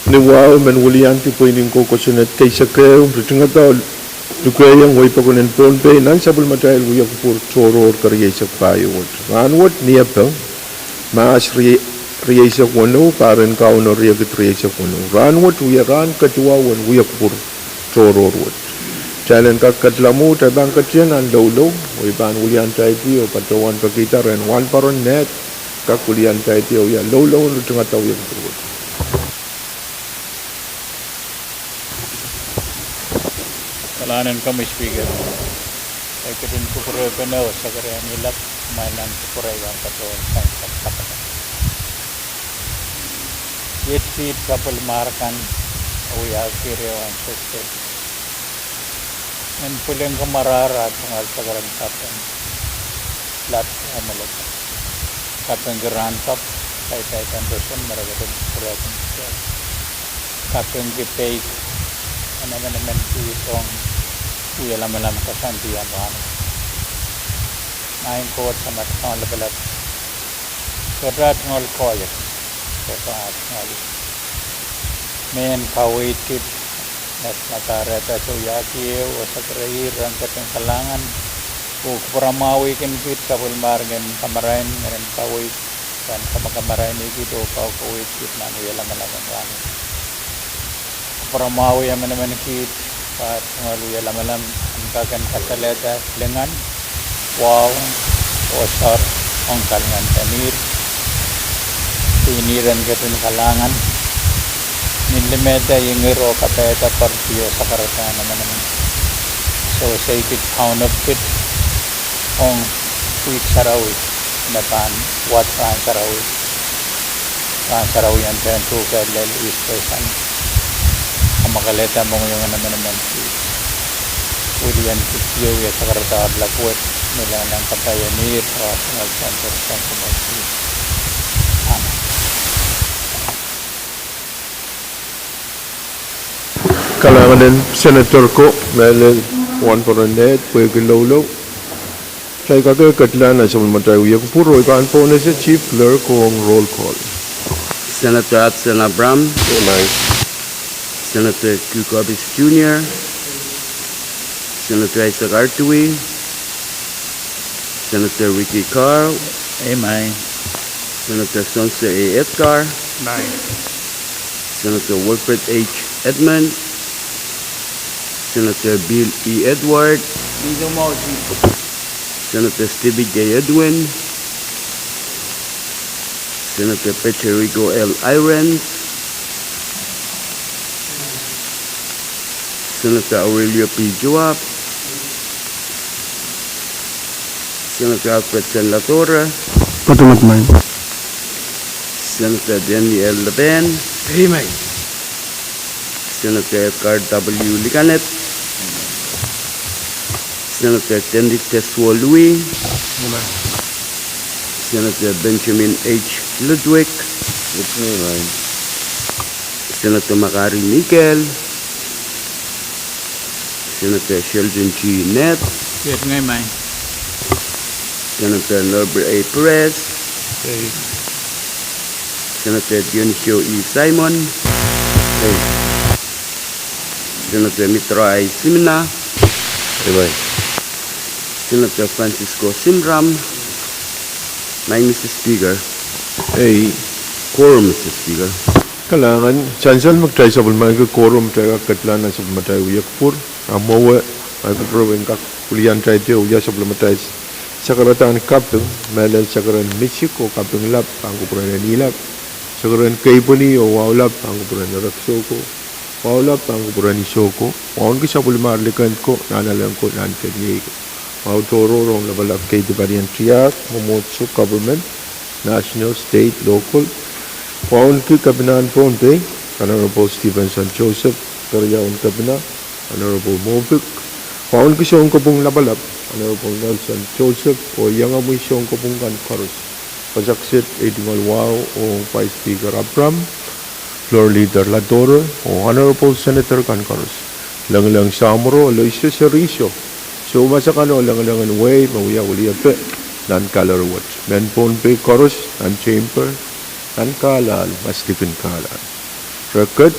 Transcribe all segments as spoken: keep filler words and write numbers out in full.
Ni wahu men wiliandi pweinen ko kosonned keisek ehu, ritingada oh lukehiong wehi pokon en Pohnpei nan sapwellimatail wia kupwur tohrohr kerieisek pahieu wet. Rahnwet ni Epeng, Mahs rie-, rieisek weneu, pahr en Kauno riekid rieisek weneu. Rahnwet wia rahn keduwau en wia kupwur tohrohr wet. Kitail en kak ketilong mwo, kitail pahn ketin nan loulou, oh I pahn wiliandaiti oh patohwan pekihda rehn wahnpoaron Ned, kak wiliandaiti oh wia loulou en ritingada wia kupwur wet. Kalahngan en komwi Speaker. I ketin kupwurehpene oh sakarada ni lap, kumwail nan kupwure kan patohwan sang kapakap. Iet kiht sapwellimar kan, oh wiahki rehn Sesel en pwileng kamarahr ah tungoal sakaradahn kaping lap oh mwomwlot. Kapingki rahn kapw, Taitai Anderson, me re ketin kupwurehpene. Kapingki peik en emenemen kiht ong wie lamalam koasoandi en rahn. Maing Koht Samat Kaun Lapalap, sohte tungoal koahiek, sohte tungoal mehn kaweid kit, me kahrehda se wiahki ehu oh sakarada ren ketin kalahngan oh kupwuramwahwihkin kiht sapwellimar en kamarain, en kaweid, pahn kamakamarain kiht oh kaukaweid kiht nan wie lamalam en rahn. Kupwuramwahwih emenemen kiht, pahr tungoal wie lamalam en kak en kasalehda lingan, wahu, oh soahr ong kalinganpen ihr. Pwihn ihr en ketin kalahngan, ni limehda ingir oh kapaiada poaridi oh sakaradahn emenemen. Sewese kit, kaunopada kit ong Wihk Sarawi, me pahn wad Rahn Sarawi, Rahn Sarawi en tehnpauk lel Easter Sunday. Kamwakelehda mohngiong en emenemen kiht. Wiliandi kit ieu, ie sakaradahn lap wet, ni lelehng kapai en ihr, oh tungoal Senator Johnson. Amen. Kalahngan en Senator ko, mehlel wahnpoaron Ned, pwehki loulou. Kitail kak ketilahng nan sapwellimatail wia kupwur oh I pahn pohnese Chief Clerk ong roll call. Senator Hudson Abraham. Amen. Senator Q Cupples Junior, Senator Isaac R. Dewey, Senator Ricky Carl. Amen. Senator Songso A. Edgar. Amen. Senator Wilfred H. Edmund. Senator Bill E. Edward. Senator Stephen J. Edwin. Senator Federico L. Irons. Senator Aurelio P. Joab. Senator Alfred Sen Ladora. Patohwan, Maing. Senator Danny L. Levin. Amen. Senator Edgar W. Liganet. Senator Dennis Teswolui. Amen. Senator Benjamin H. Ludwig. Amen. Senator Makari Mikael. Senator Sheldon G. Ned. Amen. Senator Norbert A. Perez. Amen. Senator Dionisio E. Simon. Amen. Senator Mitra I. Simina. Amen. Senator Francisco Simram. Maing Mister Speaker. Ei. Quorum, Mister Speaker. Kalahngan, sansal me kitail sapwellimaniki quorum, kitail kak ketilahng nan sapwellimatail wia kupwur. A mwowe, ma kupwure en kak wiliandaiti oh wia sapwellimatail sakaradahn kaping, mehlel sakarahn misik oh kaping lap pahn kupwuren Ehnilap, sakarahn keipweni oh wahu lap pahn kupwuren Erekiso ko, wahu lap pahn kupwuren Iso ko, wauneki sapwellimar likend ko, nahnalek ko, nahnkeniei ko. Wahu tohrohr ong lapalap keidi palien tiahk, mwomwohdiso, government, national, state, local. Wauneki Kepinahn Pohnpei, Honorable Stevenson Joseph, keriaun Kepina, Honorable Moffitt. Wauneki sounkopwung lapalap, Honorable Nelson Joseph, oh iengomwi sounkopwung kan koaros. Pasakset ei tungoal wahu ong Vice Speaker Abraham, Floor Leader Ladora, oh Honorable Senator kan koaros. Lengileng, samworo, Aloysius Riso, soumas akan oh lengileng en wehi me wia weliepe nan gallery wet. Mehn Pohnpei koaros nan chamber, nan kahlahl, maslipin kahlahl. Ket,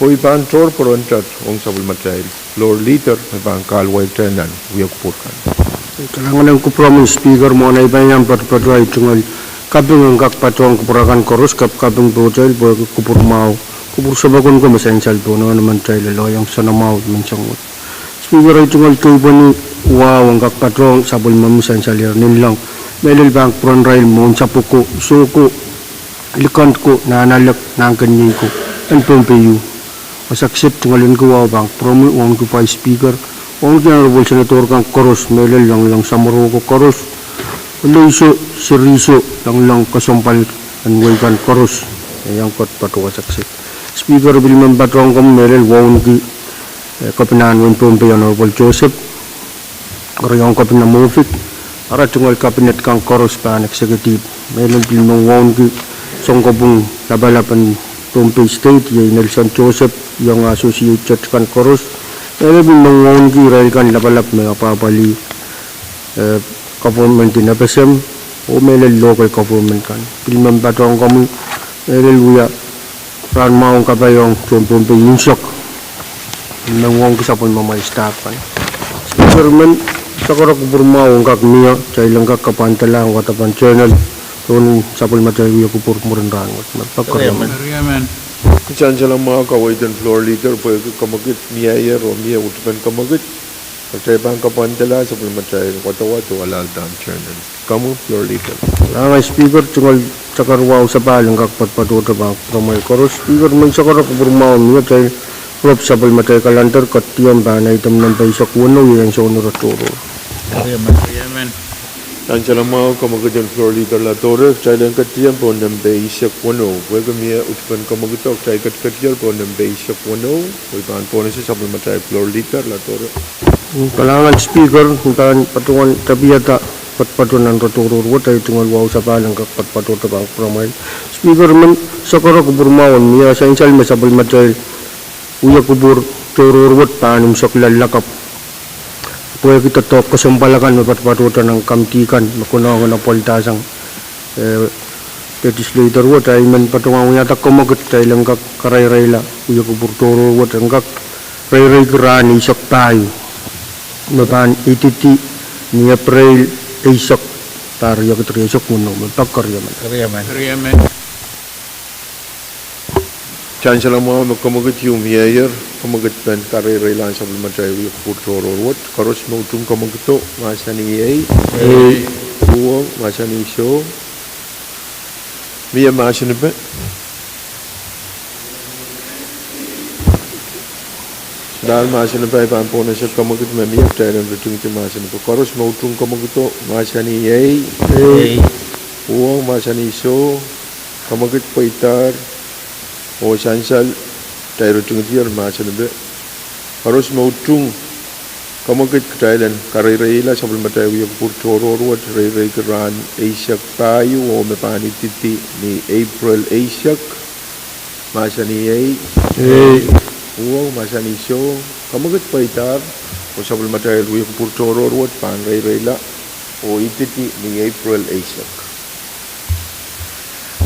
oh I pahn tohr peren tet ong sapwellimatail floor leader me pahn kahluwa kitail nan wia kupwur kan. Kalahngan en kupwur rehmw Speaker, mwohn ei pahn iang patopato ei tungoal kaping en kak patohng kupwur akan koaros, kapkaping pohtail pwehki kupwur mwahu, kupwur sapwokon ko me sansal pohn emen atail lelohng soanamwahu menseng wet. Speaker, ei tungoal keipweni wahu en kak patohng sapwellimomwi sansalehr ninleng, mehlel pahn kupwuren irail mwohn sapwoko, sohko, likend ko, nahnalek, nahnkeniei ko en Pohnpei. Wasa kiset, tungoal en ki wahu pahn kupwuromwi, wauneki Vice Speaker, wauneki Honorable Senator kan koaros, mehlel loalloal samworo ko koaros, Leiso, Siriso, loalloal kesempwal en wehi kan koaros, e iang kak patohng wasa kiset. Speaker, pil men patohng komwi mehlel wauneki, eh, Kepinahn wehin Pohnpei Honorable Joseph, Riong Kepina Mofik, ara tungoal kabinet kan koaros pahn executive, mehlel pil men wauneki sounkopwung lapalap en Pohnpei State, iei Nelson Joseph, iong associate kan koaros, mehlel pil men wauneki irail kan lapalap me apwahpwalih, eh, government en FSM, oh mehlel local government kan. Pil men patohng komwi, mehlel wia rahn mwahu en kapaiong tohn Pohnpei unsek. Pil men wauneki sapwellimamwail staff kan. Speaker, men sakara kupwur mwahu en kak mie, kitail en kak kapwaiadalahng wadek en journal pohn sapwellimatail wia kupwur mwurin rahn wet. Me pek keriamen. Sansal mwahu, kaweid en floor leader pwehki kemwekid mieier oh mie utupen kemwekid. Kitail pahn kapwaiadala sapwellimatail wadawad oh alahldahn journal. Komwi floor leader. Kalahngan Speaker, tungoal sakar wahu sapahl en kak patopato pahn kupwuramwail koaros. Speaker, men sakara kupwur mwahu mie, kitail rop sapwellimatail calendar, ketiam pahn item nempe eisek weneu, iei ansou en ire tohrohr. Sansal mwahu, kemwekid en floor leader Latoure, kitail en ketiam pohn nempe eisek weneu, pwehki mie utupen kemwekido, kitail ketiketier pohn nempe eisek weneu, oh I pahn pohnese sapwellimatail floor leader Latoure. Kalahngan Speaker, I pahn patohwan tapiada patopato nan ire tohrohr wet, ei tungoal wahu sapahl en kak patopato pahn kupwuramwail. Speaker, men sakara kupwur mwahu en mie, sansal me sapwellimatail wia kupwur tohrohr wet pahn imwisekla lakapw pwehki doadoahk kesempwal akan me patopato nan committee kan me konehng en apwalihsang, eh, legislator wet, ei men patohwan wiahda kemwekid kitail en kak kareiraila wia kupwur tohrohr wet en kak reireiki rahn eisek pahieu me pahn ididi ni Epreil eisek, pahr riekid rieisek weneu. Me pek keriamen. Sansal mwahu, me kemwekid ieu mieier, kemwekid pen kareireilahn sapwellimatail wia kupwur tohrohr wet, koaros me utung kemwekido, mahsanih ei. Uhwong, mahsanih soh. Mie mahsenipe? Nan mahsenipe I pahn pohnese kemwekid me mie, kitail en ritingdi mahsenipe. Koaros me utung kemwekido, mahsanih ei. Uhwong, mahsanih soh. Kemwekid pweidahr oh sansal, kitail ritingdier mahsenipe. Koaros me utung kemwekid, kitail en kareireila sapwellimatail wia kupwur tohrohr wet reireiki rahn eisek pahieu oh me pahn ididi ni Epreil eisek, mahsanih ei. Uhwong, mahsanih soh. Kemwekid pweidahr oh sapwellimatail wia kupwur tohrohr wet pahn reireila oh ididi ni Epreil eisek.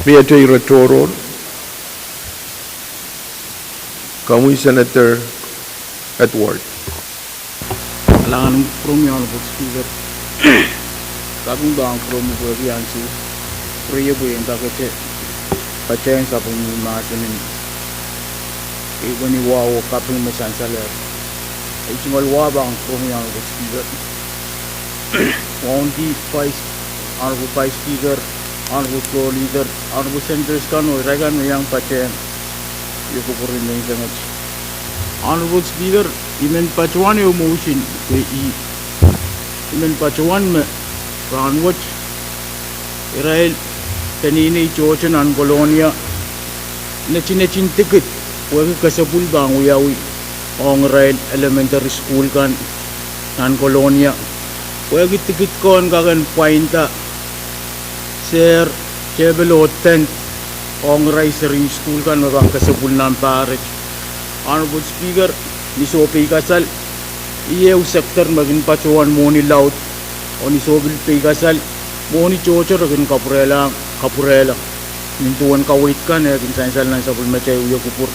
Miete ire tohrohr. Komwi Senator Edward. Kalahngan en kupwuromwi Honorable Speaker. Kaping pahn kupwuromwi pwehki ansou rie pwe I en kakete patehng sapwellimomwi mahsen en keipweni wahu oh kaping me sansalehr. Ei tungoal wahu pahn kupwuromwi Honorable Speaker, wauneki Vice, Honorable Vice Speaker, Honorable Floor Leader, Honorable Senators kan oh irail kan me iang patehng wia kupwur en menseng wet. Honorable Speaker, I men patohwan ehu motion, pwe I, I men patohwan me rahn wet irail peneinei tohto nan Kolonia netinetin dikid pwehki kesepwil pahn wiawi ong irail elementary school kan nan Kolonia, pwehki dikid ko en kak en pwainda sehr, tepel oh tent ong irail serihn school kan me pahn kesepwil nan pahr et. Honorable Speaker, ni sohpeikasal, ih ehu sector me kin patohwan mwohni laud, oh ni sohpil peikasal, mwohni tohto re kin kapwurehla, kapwurehla. nin duwen kaweid kan eh kin sansal nan sapwellimatail wia kupwur.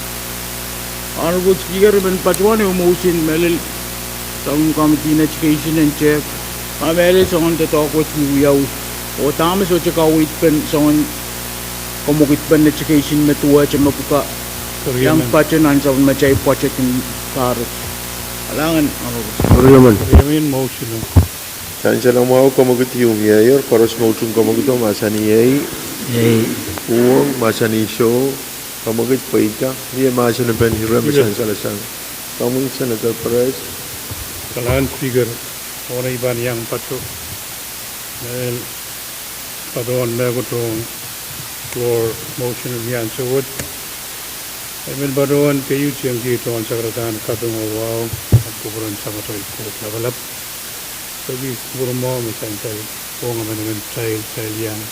Honorable Speaker, I men patohwan ehu motion me lel sang committee en education en tehk, ma mehlel soangen doadoahk wet wiwiawi, oh dahme sohte kaweidpen soangen kamwekidpen education me duwehte me pwuka iang patoh nan sapwellimatail budget en pahr. Kalahngan, Honorable Speaker. Sansal mwahu kamwekid ieu mieier, koaros me utung kamwekido mahsanih ei. Uhwong mahsanih soh. Kamwekid pweida. Mie mahsen en ire me sansal sang. Komwi Senator Perez. Kalahngan Speaker, mwohn ei pahn iang patoh, eh, patohwan mehkot ong floor motion en ansou wet. I men patohwan keieu tengki tohn sakaradahn kaping oh wahu, ahpw kupwuren Samatail Koht Lapalap, pwehki kupwur mwahu me sansal ong emenemen kitail, kitail iang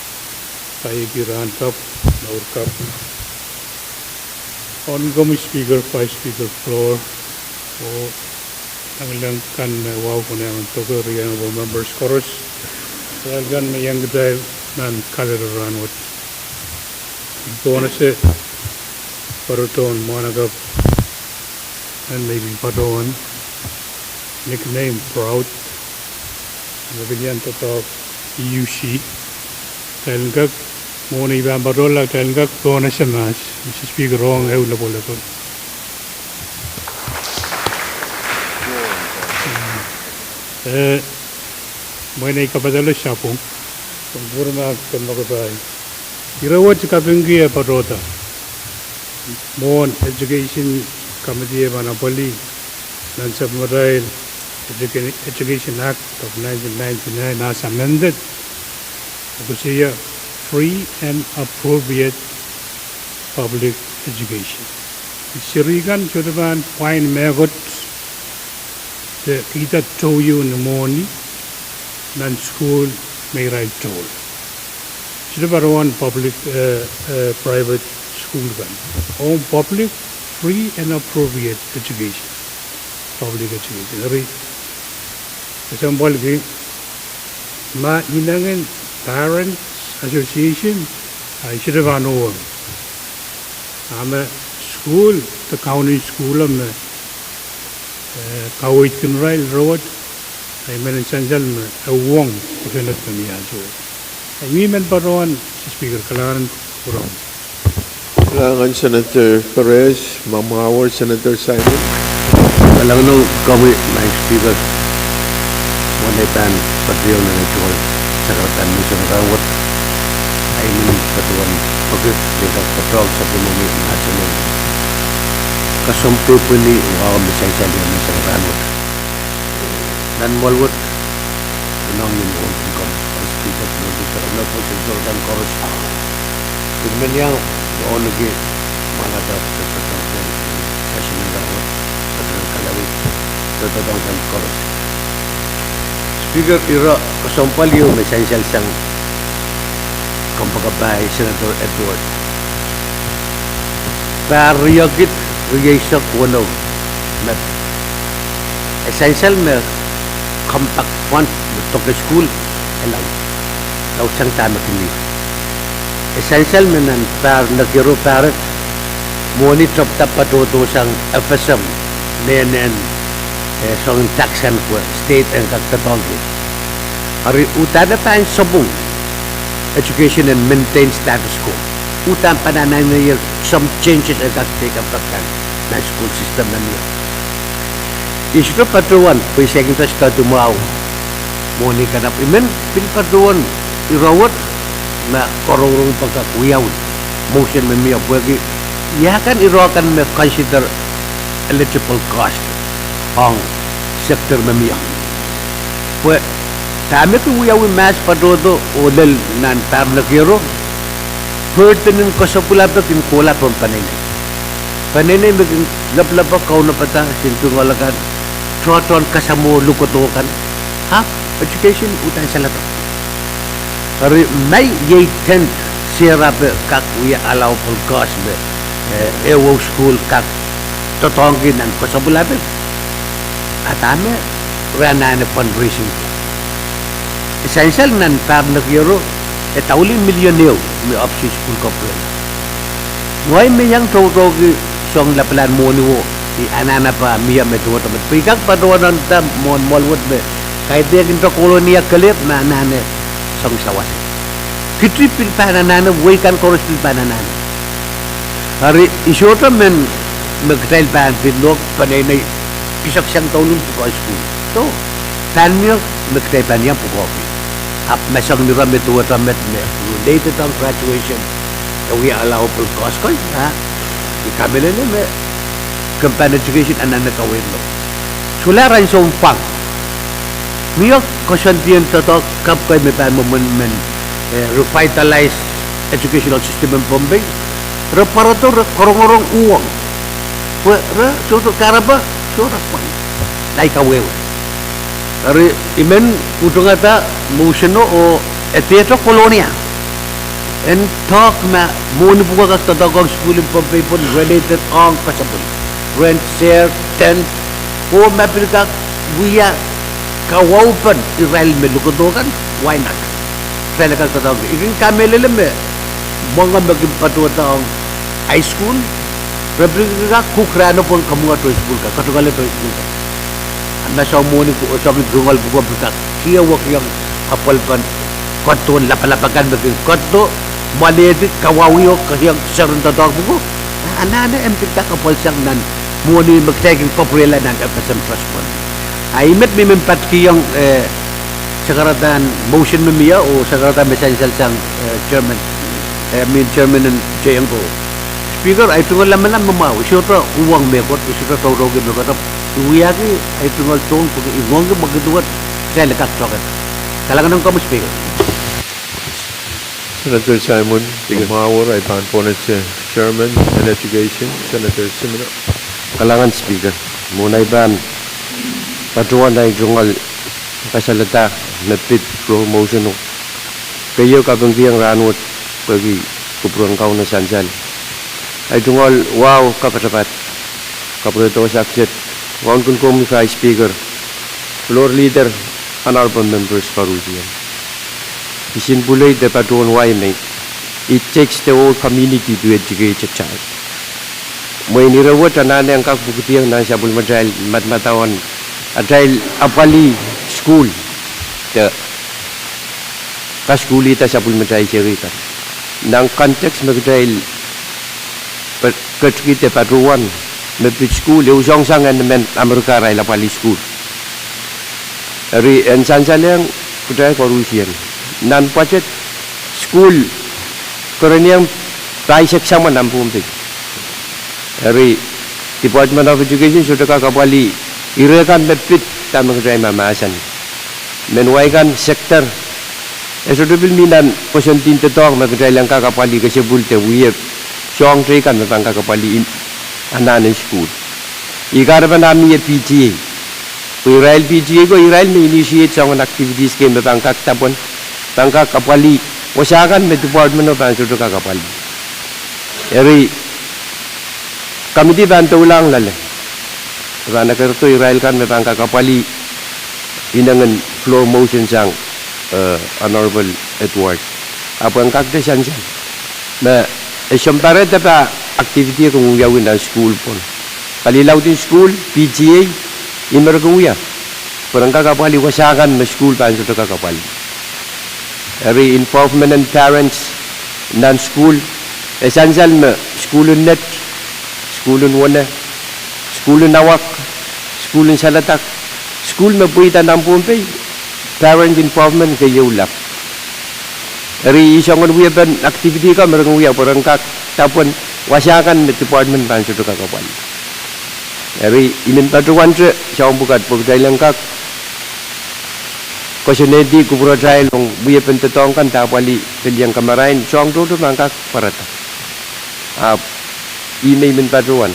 paieki rahn kapw, mour kapw. Ong komwi Speaker, Vice Speaker, floor, oh nanleng kan me wahu konehng en doke, eri honorable members koaros, kitail kan me iang kitail nan kalelapak rahnwet. I pohnese pwarodohn mwahnakapw en me I pil patohwan nickname Proud, me pil iang doadoahk E U C. Kitail en kak, mwohn ei pahn patohla, kitail en kak pohnese mahs, Mister Speaker, ong ehu lepwelepe. Eh, mwein ei kapadahla sapwung, pwurmahk en mokopai. Ire wet kapingki e patohda mwohn education committee e pahn apwalih nan sapwellimatail Educa-, Education Act of nineteen ninety-nine as amended, e koasoia free and appropriate public education. Seri kan sohte pahn pwain mehkot de kihda tohto ni mwohni nan sukuhl me irail tohto. Sohte patohwan public, eh, eh, private sukuhl kan. Ong public, free and appropriate education. Public education. Eri kesempwalki ma inengen Parents Association, a I sohte pahn uhwong. A me sukuhl de kaunen sukuhl me, eh, kaweidkin irail ire wet, a I men sansal me e uhwong kosonned me mie ansou wet. A I men patohwan, Mister Speaker, kalahngan en kupwuromwi. Kalahngan Senator Perez, ma mwahu Senator Simon. Kalahngan ong komwi, Madam Speaker. Mwohn ei pahn patohwan nan ei tuwal sakaradahn motion rahnwet, a I men patohwan peki, e kak patohwan sapwellime mahsen en kesempwal pwehki wahu me sansal iang me sang rahnwet. Nan mwoahl wet, I nohn men ong kin kom, Vice Speaker, nohn kin sarawi, nohn kin sarawi kan koaros. Kin men iang wauneki mwahnakapw de patohwan session en rahnwet, patohwan kalelapak, de patohwan kan koaros. Speaker, ire kesempwal ieu me sansal sang kompoakepahi Senator Edward. Pahr riekid rieisek weneu me e sansal me compact fund me doke sukuhl e laud, laud sang dahme kin wia. E sansal me nan pahr nekiero pahr et, mwohni tepda patohdo sang F S M, mehn en, eh, soangen tax en pwe state en kak doadoahngki. Eri uhdahn e pahn sapwung education en maintain status quo. Uhdahn pahn anahne ier some changes e kak take effect kan nan school system me mie. I sohte patohwan pwe I sehkin study mwahu mwohni kan, ahpw I men pil patohwan ire wet me koarongorongo pwe kak wiawi motion me mie pwehki ia kan ire kan me consider eligible cost ong sector me mie. Pwe dahme kin wiawi mahs patohdo oh lel nan pahr nekiero, burden en kesempwal ape kin kohla pohn peneinei. Peneinei me kin leplepe, kaunopada, kin tungoal akan, tohtohn kasamwo lukodo kan. Ahpw education uhdahn salado. Eri ma iei dent, sehrape kak wia allowable cost me, eh, ehuehu sukuhl kak doadoahngki nan kesempwal ape, a dahme re anahne fundraising. E sansal nan pahr nekiero, E doula million ehu me option school kapwurehla. Ngehi me iang toutoki soang lapalahn mwohni wo, I anahne pwe mie me duwehte met pwe I kak patohwan nda mwohn mwoahl wet me kaidehk nta Kolonia kelehpw me anahne soang sawas. Kitail pil pahn anahne, wehi kan koaros pil pahn anahne. Eri I sohte men me kitail pahn pil lohk peneinei piseksang douluhl pwukoa school. Soh, pahn mie me kitail pahn iang pwukoahki. Ahpw ma soang ni ira me duwehte met me related ong graduation, e wia allowable course ko, a I kamehlele me kempen education anahne kaweid lo. Solahr ansou pwang, mie koasoandien doadoahk kapw kei me pahn mwomwen men, eh, revitalize educational system en Pohnpei. Re pwarodo, re korongorong uhwong. Pwe re sohte kahrepe, sohte pwang. Lai kawehwe. Eri I men utungada motion o, e dehte Kolonia. En doahk ma mwohni pwukoa kak doadoahk ong sukuhl en Pohnpei pwon related ong kesempwal. Rent, share, tent, oh ma pil kak wia kawaupen irail me lukodo kan, why not? Irail kak doadoahk. I kin kamehlele me mwenge me kin patohwanda ong high school, re pil kak kuk rahno pwon kamwenge tohn sukuhl kan, katungoale tohn sukuhl kan. A ma soang mwohni ko, soang tungoal pwukoa pil kak kihwekiong apwalipen kohdohn lapalap akan me kin kohdo, mwalehdi, kawauwih oh kihong seren doadoahk pwukoa, a anahne en pil kak apwalsang nan mwohni me kitail kin kapwurehla nan FSM Trust Fund. A I met me I men patkihong, eh, sakaradahn motion me mie oh sakaradahn me sansal sang, eh, chairman, eh, me chairman en J N C O. Speaker, ahi tungoal lamalam me mwahu, I sohte uhwong mehkot, I sohte toutoukihla mehkot, ahpw I wiahki ahi tungoal tohn pwehki I ngoangki mwekid wet kitail kak tohkada. Kalahngan en komwi Speaker. Senator Simon, Speaker. Mwahu, ahi pahn pohnese Chairman en Education, Senator Simino. Kalahngan Speaker. Mwohn ahi pahn patohwan ahi tungoal kasalehda me pid floor motion o, keieu kapingkihong rahnwet pwehki kupwuren Kauno sansal. Ahi tungoal wahu kapatapat, kapwurehdo sakset, wauneki komwi Vice Speaker, Floor Leader, Honorable Members koarusie. Kisin pwulei de patohwan wai me, it takes the whole community to educate a child. Mwein ire wet anahne en kak pwukedihong nan sapwellimatail madamadau en atail apwalih sukuhl de kasukuhlihda sapwellimatail seri kan. Nan context me kitail pe-, ketikihda patohwan me pid sukuhl, e usongsang en emen Amerika arail apwalih sukuhl. Eri en sansalehng kitail koarusie. Nan budget, sukuhl kerenieng pahisek samwa nan Pohnpei. Eri Department of Education sohte kak apwalih ire kan me pid dahme kitail mahmahsen. Mehn wai kan sector, e sohte pil mi nan koasoandi doadoahk me kitail en kak apwalih kesempwal de wia soahng teikan me pahn kak apwalih anahn en sukuhl. Ih kahrepen ah mie P T A. Pwe irail P T A ko irail me initiate soangen activities kei me pahn kak dapwen, pahn kak apwalih wasa kan me department o pahn sohte kak apwalih. Eri committee pahn doulahng loale, pahn ekerdo irail kan me pahn kak apwalih inengen floor motion sang, eh, Honorable Edward. Ahpw en kakete sansal me e sounpar de pahn activity e kin wiawi nan sukuhl pwon. Pali laudin sukuhl, P T A, ih me re kin wia. Pwe ren kak apwalih wasa kan me sukuhl pahn sohte kak apwalih. Eri involvement en parents nan sukuhl, e sansal me sukuhl en Nett, sukuhl en Wene, sukuhl en Awak, sukuhl en Saledak, sukuhl me pweida nan Pohnpei, parent involvement keieu lap. Eri ih soangen wiepen activity kan me re kin wia pwe ren kak dapwen wasa kan me department pahn sohte kak apwalih. Eri I men patohwante soahng pwukat pwe kitail en kak koasoanehdi kupwuratail ong wiepen doadoahk kan de apwalih pelian kamarain, soahng tohto pahn kak pwarada. Ahpw ih me I men patohwan.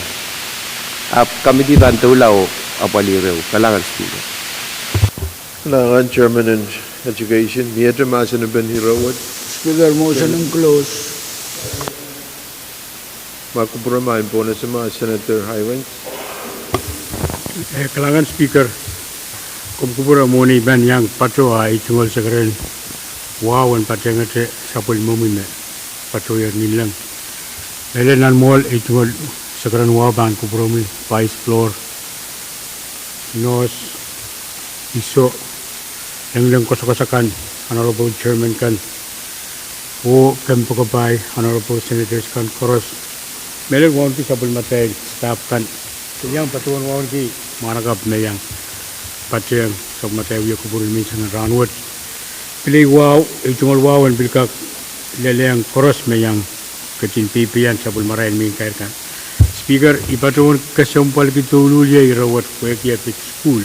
Ahpw committee pahn doula oh apwalih ire. Kalahngan Speaker. Kalahngan Chairman en Education, miehte mahsen en pen ire wet. Speaker, motion en close. Ma kupwure, ma en pohnese ma Senator Hirons. Eh, kalahngan Speaker, komw kupwure, mwohn ei pahn iang patohwan ahi tungoal sakaradahn Wahu en patehngete sapwellimomwi me patohier ninleng. Mehlel nan mwohl ei tungoal sakaradahn wahu pahn kupwuromwi Vice Floor, Nohs, Iso, lengleng koasokoasoakan, Honorable Chairman kan, oh kompoakepahi Honorable Senators kan koaros. Mehlel wauneki sapwellimatail staff kan. Pil iang patohwan wauneki mwahnakapw me iang patehng sapwellimatail wia kupwur en menseng en rahnwet. Pil ei wahu, ei tungoal wahu en pil kak lelehng koaros me iang ketin peipeian sapwellimatail mehn kair kan. Speaker, I patohwan kesempwalki douluhl ie ire wet pwehki e pid sukuhl.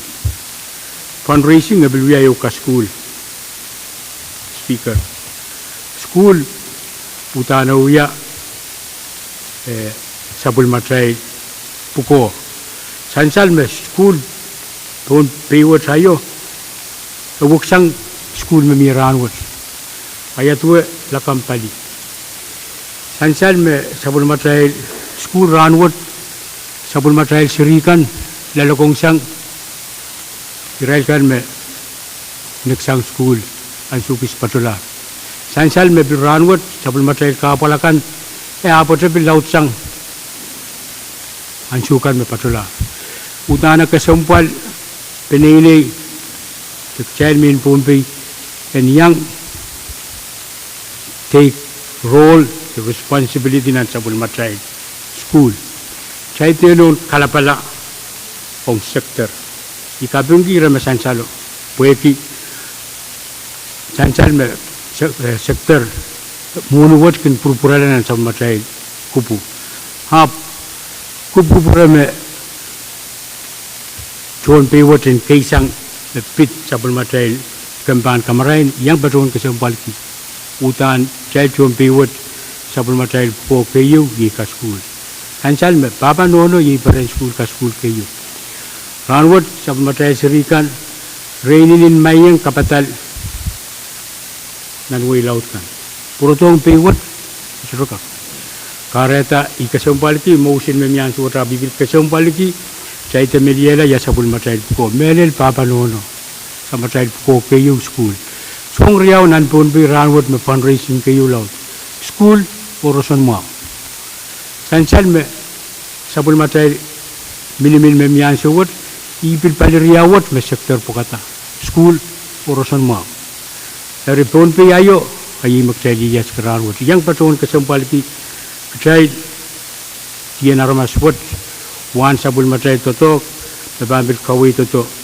Fundraising e pil wia ehu kasukuhl. Speaker, sukuhl uhdahn wia, eh, sapwellimatail pwukoa. Sansal me sukuhl Pohnpei wet aio, e weksang sukuhl me mie rahnwet. Ia duwe lakapw pali. Sansal me sapwellimatail sukuhl rahnwet, sapwellimatail seri kan, loalokong sang irail kan me neksang sukuhl, ansou kis patohlahr. Sansal me pil rahnwet, sapwellimatail kahpwal akan, e ahpwete pil laudsang ansou kan me patohlahr. Uhdahn e kesempwal peneinei de kitail mehn Pohnpei en iang take role, responsibility nan sapwellimatail sukuhl. Kitail dehr nohn kalapala ong sektor. I kapingki ire me sansalo, pwehki sansal me se-, eh, sektor, mwohni wet kin pwurpwurala nan sapwellimatail kupwu. Ahpw kupwupwure me tohn Pohnpei wet en keisang me pid sapwellimatail kempan kamarain, I iang patohwan kesempwalki. Uhdahn kitail tohn Pohnpei wet sapwellimatail pwukoa keieu iei kasukuhl. Sansal me pahpa nohno iei peren sukuhl, kasukuhl keieu. Rahnwet sapwellimatail seri kan, re inenen maieng kapadal nan wehi laud kan. Pwurodohng Pohnpei wet, sohte kak. Kahrehda I kesempwalki motion me mie ansou wet, ahpw I pil kesempwalki, kitail de meliehla ia sapwellimatail pwukoa. Mehlel pahpa nohno, sapwellimatail pwukoa keieu sukuhl. Soahng riau nan Pohnpei rahnwet me fundraising keieu laud. Sukuhl oh roson mwahu. Sansal me sapwellimatail minimin me mie ansou wet, ih pil pali riau wet me sektor pwekada. Sukuhl oh roson mwahu. Eri Pohnpei aio, a iei me kitail ieias rahnwet. I iang patohwan kesempwalki kitail tien aramas wet, wahn sapwellimatail doadoahk, me pahn pil kaweid doadoahk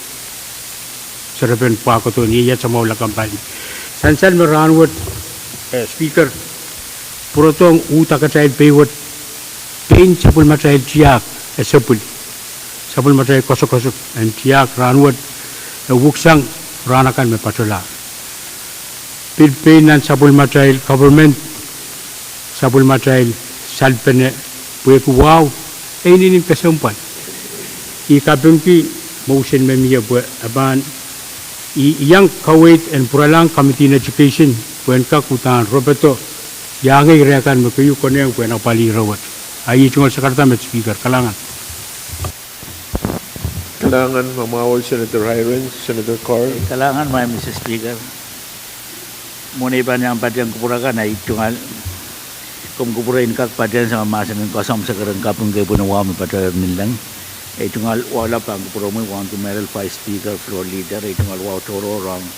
serepen pwukoa doadoahk ni ieias mwahu lakapw pali. Sansal me rahnwet, eh, Speaker, pwurodohng uhdahn kitail Pohnpei wet, pein sapwellimatail tiahk, e sapwil. Sapwellimatail koasokoasok en tiahk rahnwet, e weksang rahn akan me patohlahr. Pil pein nan sapwellimatail government, sapwellimatail salpene, pwehki wahu, e inenen kesempwal. I kapingki motion me mie pwe e pahn, I iang kaweid en pwuralahng Committee on Education, pwe en kak uhdahn ropodo, iangei ire kan me keieu konehng pwe en apwalih ire wet. A iei tungoal sakarada me Speaker, kalahngan. Kalahngan, Mama Wol, Senator Hierens, Senator Carl. Kalahngan, Madam Speaker. Mwohn ei pahn iang patehng kupwur akan, ei tungoal komw kupwure en kak patehng sang mahsen en koasoamw sekeren kaping kei pwehn wahu me patohier ninleng. Ei tungoal wahu lap pahn kupwuromwi, wauneki mehlel Vice Speaker, Floor Leader, ei tungoal wahu tohrohr ong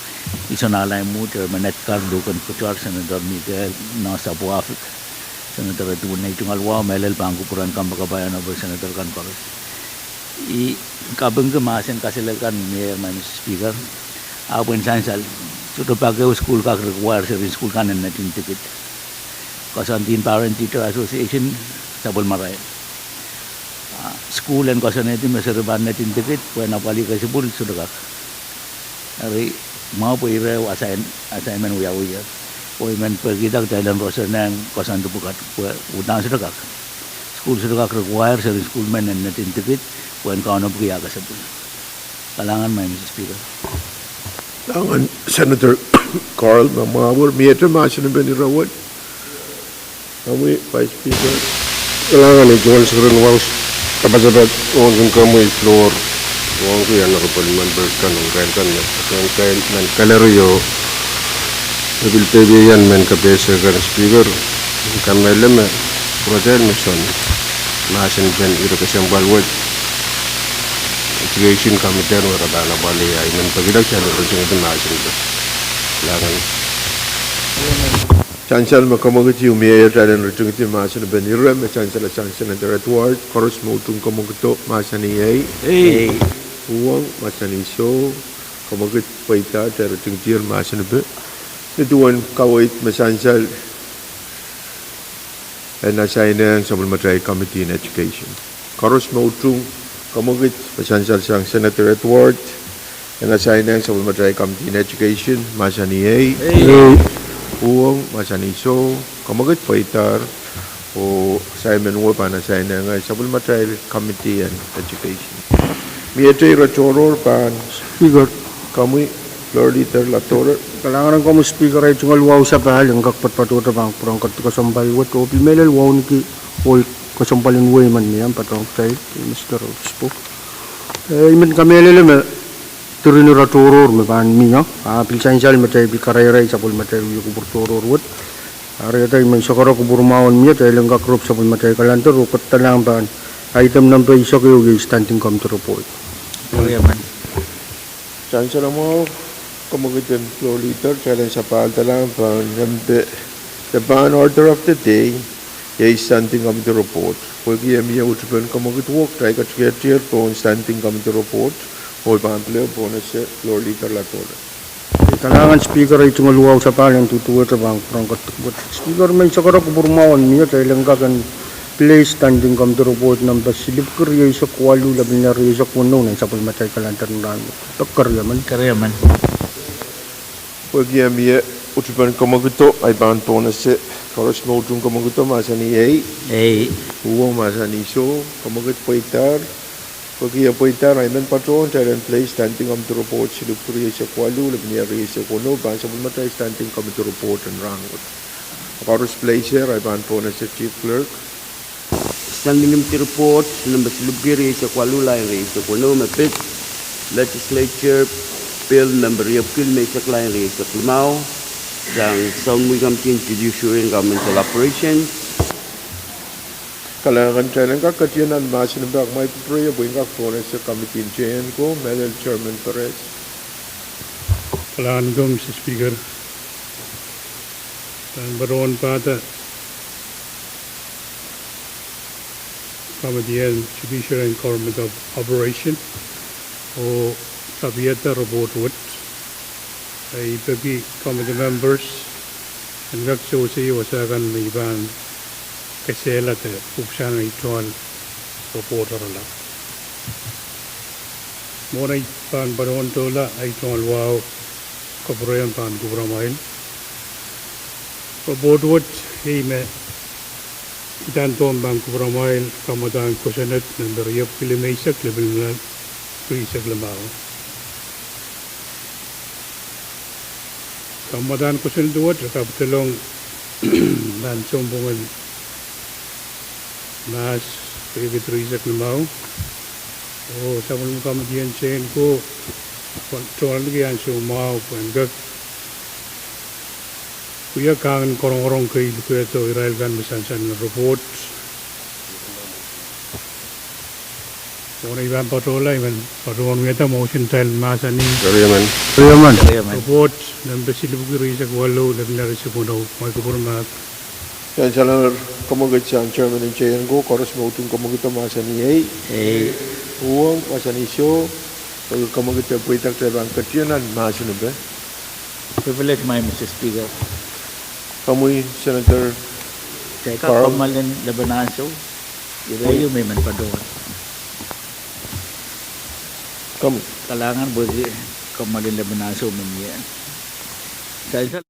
Iso Nahlaimwut, Chairman Edgar, Luken Kutor, Senator Mikael, Nohs Sapwahfik, Senator Edwin, ei tungoal wahu mehlel pahn kupwuren kompoakepahi Honorable Senator kan koaros. I kapingki mahsen kaselel kan me mie, Madam Speaker. Ahpw en sansal, sohte pak ehu sukuhl kak require seri sukuhl kan en netin dikit. Koasoandi en Parent Teacher Association, sapwellimarail. Ah, sukuhl en koasoanehdi me seri pahn netin dikit pwehn apwalih kesipwil, sohte kak. Eri mwahu pwe ire ehu assign-, assignment wiawiher. Oh I men pwekihda kitail en roson ong koasoandi pwukat pwe uhdahn sohte kak. Sukuhl sohte kak require seri sukuhl men en netin dikit pwehn kaunopki ah kesipwil. Kalahngan, Madam Speaker. Kalahngan, Senator Carl. Mama Wol, miehte mahsen en pen ire wet? Omwi, Vice Speaker. Kalahngan, ei tungoal sekeren wahu, sapasapat wauneki komwi floor, wauneki Honorable members kan, irail kan me, irail kan nan gallery o, Pil tepian men kapehse kan Speaker, kamehlele me pwuratail me sohte mahsen pen ire kesempwal wet Education Committee en wehkada na pali ai men pekila kitail en ritingedi mahsen pen. Langan. Sansal me kamwekid ieu mie atail en ritingedi mahsen pen ire me sansal sang Senator Edward, koaros me utung kamwekid mahsanih ei. Ei. Uhwong mahsanih soh, kamwekid pweida atail ritingedi mahsen pen. Nin duwen kaweid me sansal en assign-ehng sapwellimatail Committee on Education. Koaros me utung kamwekid me sansal sang Senator Edward en assign-ehng sapwellimatail Committee on Education mahsanih ei. Ei. Uhwong mahsanih soh, kamwekid pweidahr, oh assignment wet pahn assign-ehng sapwellimatail Committee on Education. Mietei ire tohrohr pahn Speaker. Komwi, Floor Leader Latore. Kalahngan en komwi Speaker, ei tungoal wahu sapahl en kak patohdo pahn kupwuren ketikasompai wet oh pil mehlel wauneki oh kesempwal en wehi men mie patohdo kitail, Mister Obispo. Eh, I men kamehlele me diren ire tohrohr me pahn mie, a pil sansal me kitail pil karairaiong sapwellimatail wia kupwur tohrohr wet. Eri atail men sakara kupwur mwahu en mie, kitail en kak rop sapwellimatail calendar oh ketidoalahng pahn item nempe eisek ehu, iei Standing Committee Report. Sansal mwahu, kamwekid en Floor Leader, kitail en sapahldahlahng pahn nempe, de pahn order of the day, iei Standing Committee Report. Pwehki e mie utupen kamwekid wet, kitail ketiket pohn Standing Committee Report, oh pahn pil pohn ese Floor Leader Latore. Kalahngan Speaker, ei tungoal wahu sapahl en duduwehte pahn kupwuren ketikasompai wet. Speaker, me sakara kupwur mwahu en mie, kitail en kak en pil Standing Committee Report nempe silipwiki rieisek waluh, lepin rieisek weneu nan sapwellimatail calendar en rahn wet. Pek keriemen. Keriemen. Pwehki e mie utupen kamwekido, ahi pahn pohn ese, koaros me utung kamwekido mahsanih ei. Ei. Uhwong mahsanih soh, kamwekid pweidahr. Pwehki e pweidahr, ahi men patohwan kitail en pil Standing Committee Report silipwiki rieisek waluh, lepin rieisek weneu, pahn sapwellimatail Standing Committee Report en rahn wet. Koaros pil ese, ahi pahn pohn ese Chief Clerk. Standing Committee Report nempe silipwiki rieisek waluh, lain rieisek weneu me pid Legislature Bill nempe riepwiki limeisek, lain rieisek limau, sang Sounwi Committee on Judiciary and Governmental Operations. Kalahngan, kitail en kak ketido nan mahsen pen, ahpw ma I pil pwurehng pwe I en kak pohn ese Committee on J and Co, mehlel Chairman Perez. Kalahngan ko, Mister Speaker. Pahn patohwan pahda Committee on Judiciary and Government of Operation oh tapihada report wet. I peki committee members en kak sewese wasa kan me I pahn kesehla de pwupwsang ei tungoal report oarala. Mwohn ei pahn patohwan doula ei tungoal wahu, kapwurehiong pahn kupwuramwail. Report wet iei me I pahn kupwuramwail kamwadahn kosonned nempe riepwiki limeisek, lepin rieisek limau. Kamwadahn kosonned wet e kapidolong nan sounpwongen mahs riekid rieisek limau. Oh sapwellime Committee on J and Co tohnliki ansou mwahu pwehn kak wia kahngen korongorong kei lukehdo irail kan me sansal nan report. Mwohn ei pahn patohla I men patohwan wiahda motion, kitail mahsanih keriemen. Keriemen. Report nempe silipwiki rieisek waluh, lepin rieisek weneu, mwail kupwur mahk. Sansal kamwekid sang Chairman en J and Co, koaros me utung kamwekido mahsanih ei. Ei. Uhwong mahsanih soh, kamwekid e pweida, kitail pahn ketido nan mahsen pen. Privilege mwail, Mister Speaker. Komwi Senator Carl. Kitail kak kommoalen lepin ansou. Ire ieu me I men patohwan. Komwi. Kalahngan pwehki kommoalen lepin ansou me mie. Sansal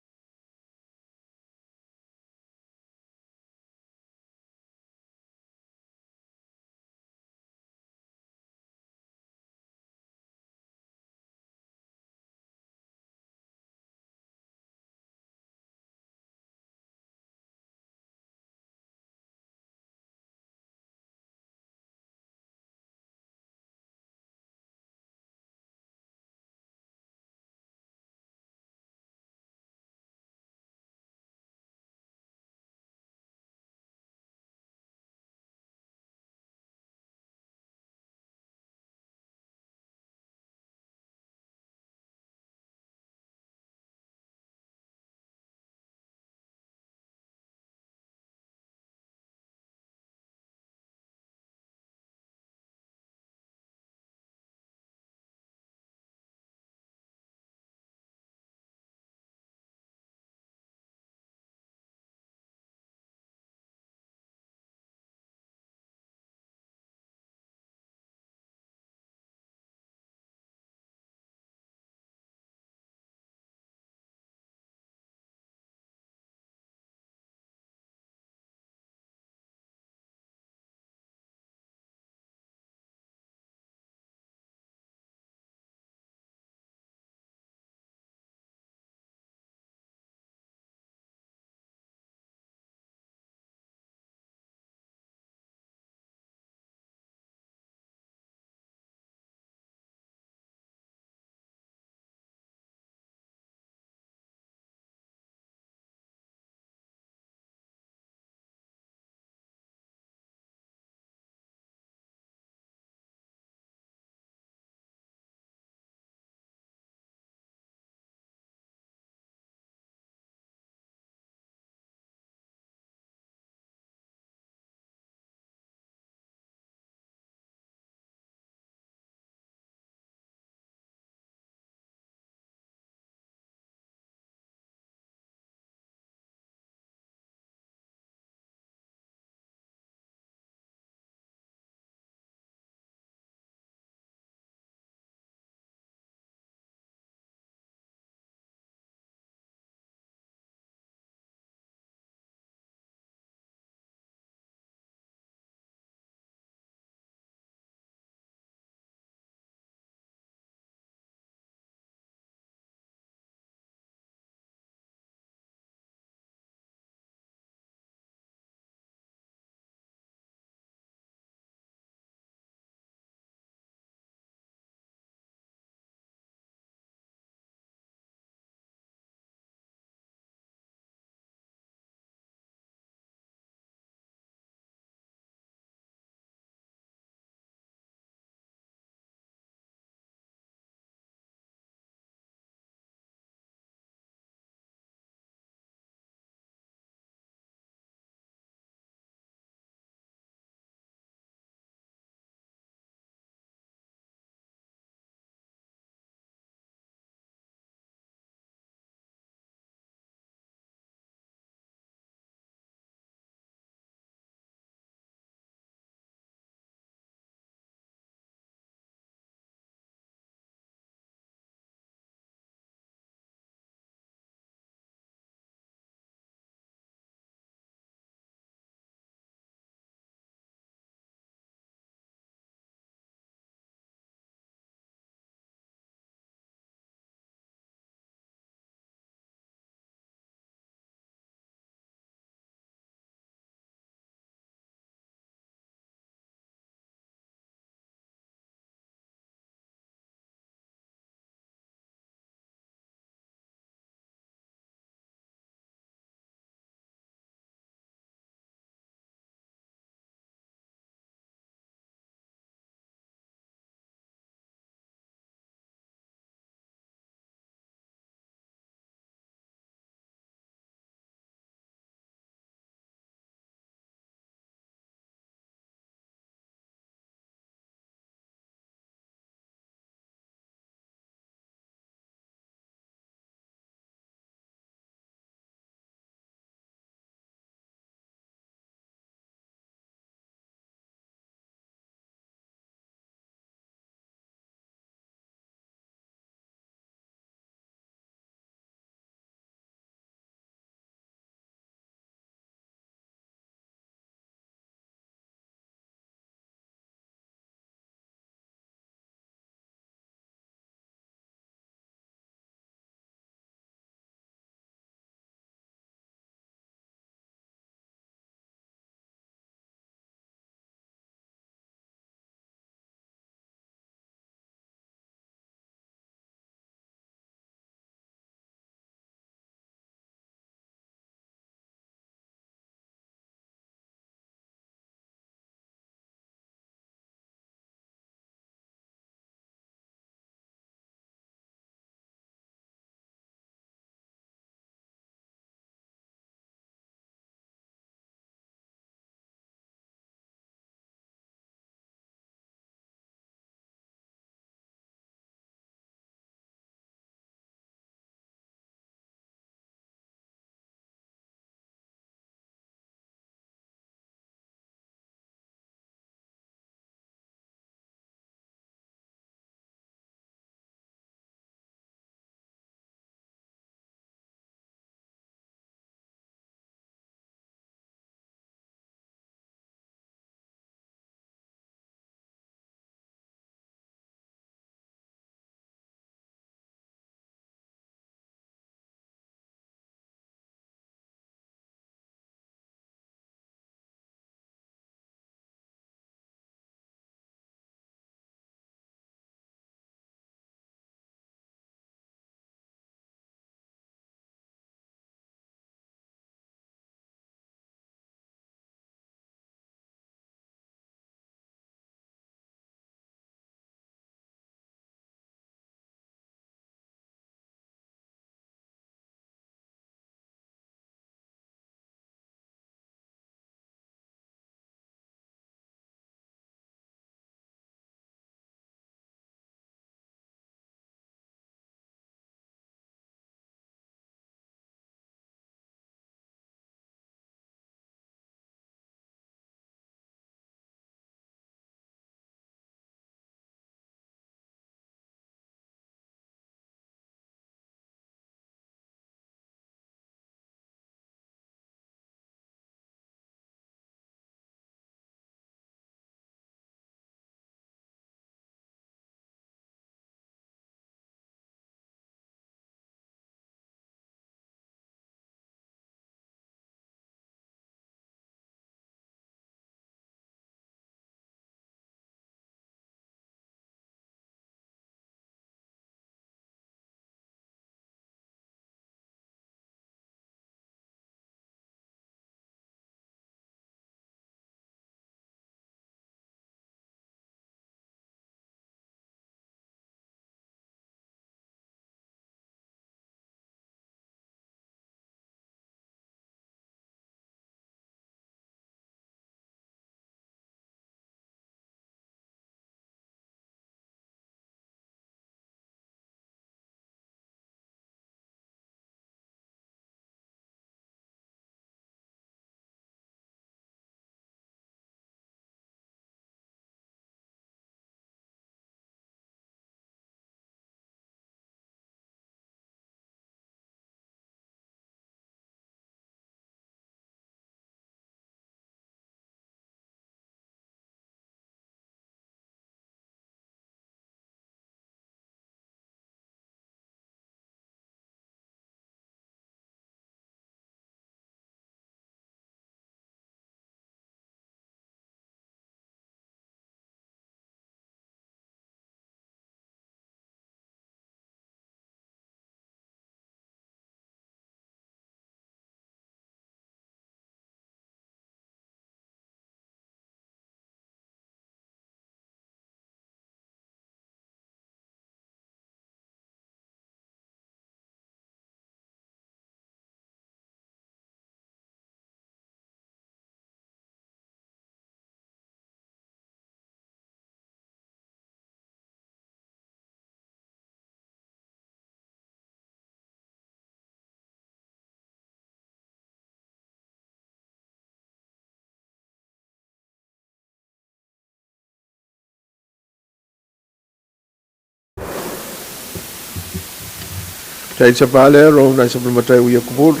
Kitail sapahl ehr ong nan sapwellimatail wia kupwur.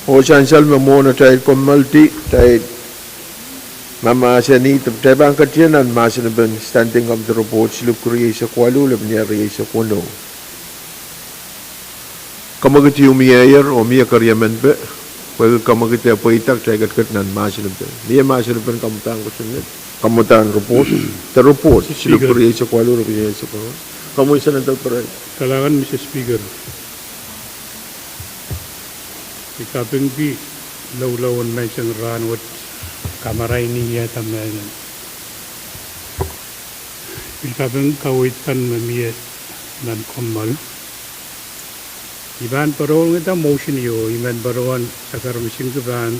Oh sansal me mwohn atail kommoaldi, kitail mahmahsanih, kitail pahn ketin nan mahsen en Standing Committee Report, silipwki rieisek waluh, lepin ieu rieisek weneu. Kommoaldi mie ehr oh mie keriemen pwe, pwehki kommoaldi pweida, kitail ketiket nan mahsen en pwe. Mie mahsen en pwe, kommoaldi kosonned, kommoaldi report, the report, silipwki rieisek waluh, lepin ieu rieisek weneu. Komwi Senator Perez. Kalahngan, Mister Speaker. I kapingki loulou en menseng rahnwet, kamarain ni ia dahme I kapingki kaweid kan me mie nan kommoal. I pahn patohwan ih motion ieu, I men patohwan sakar misingki pahn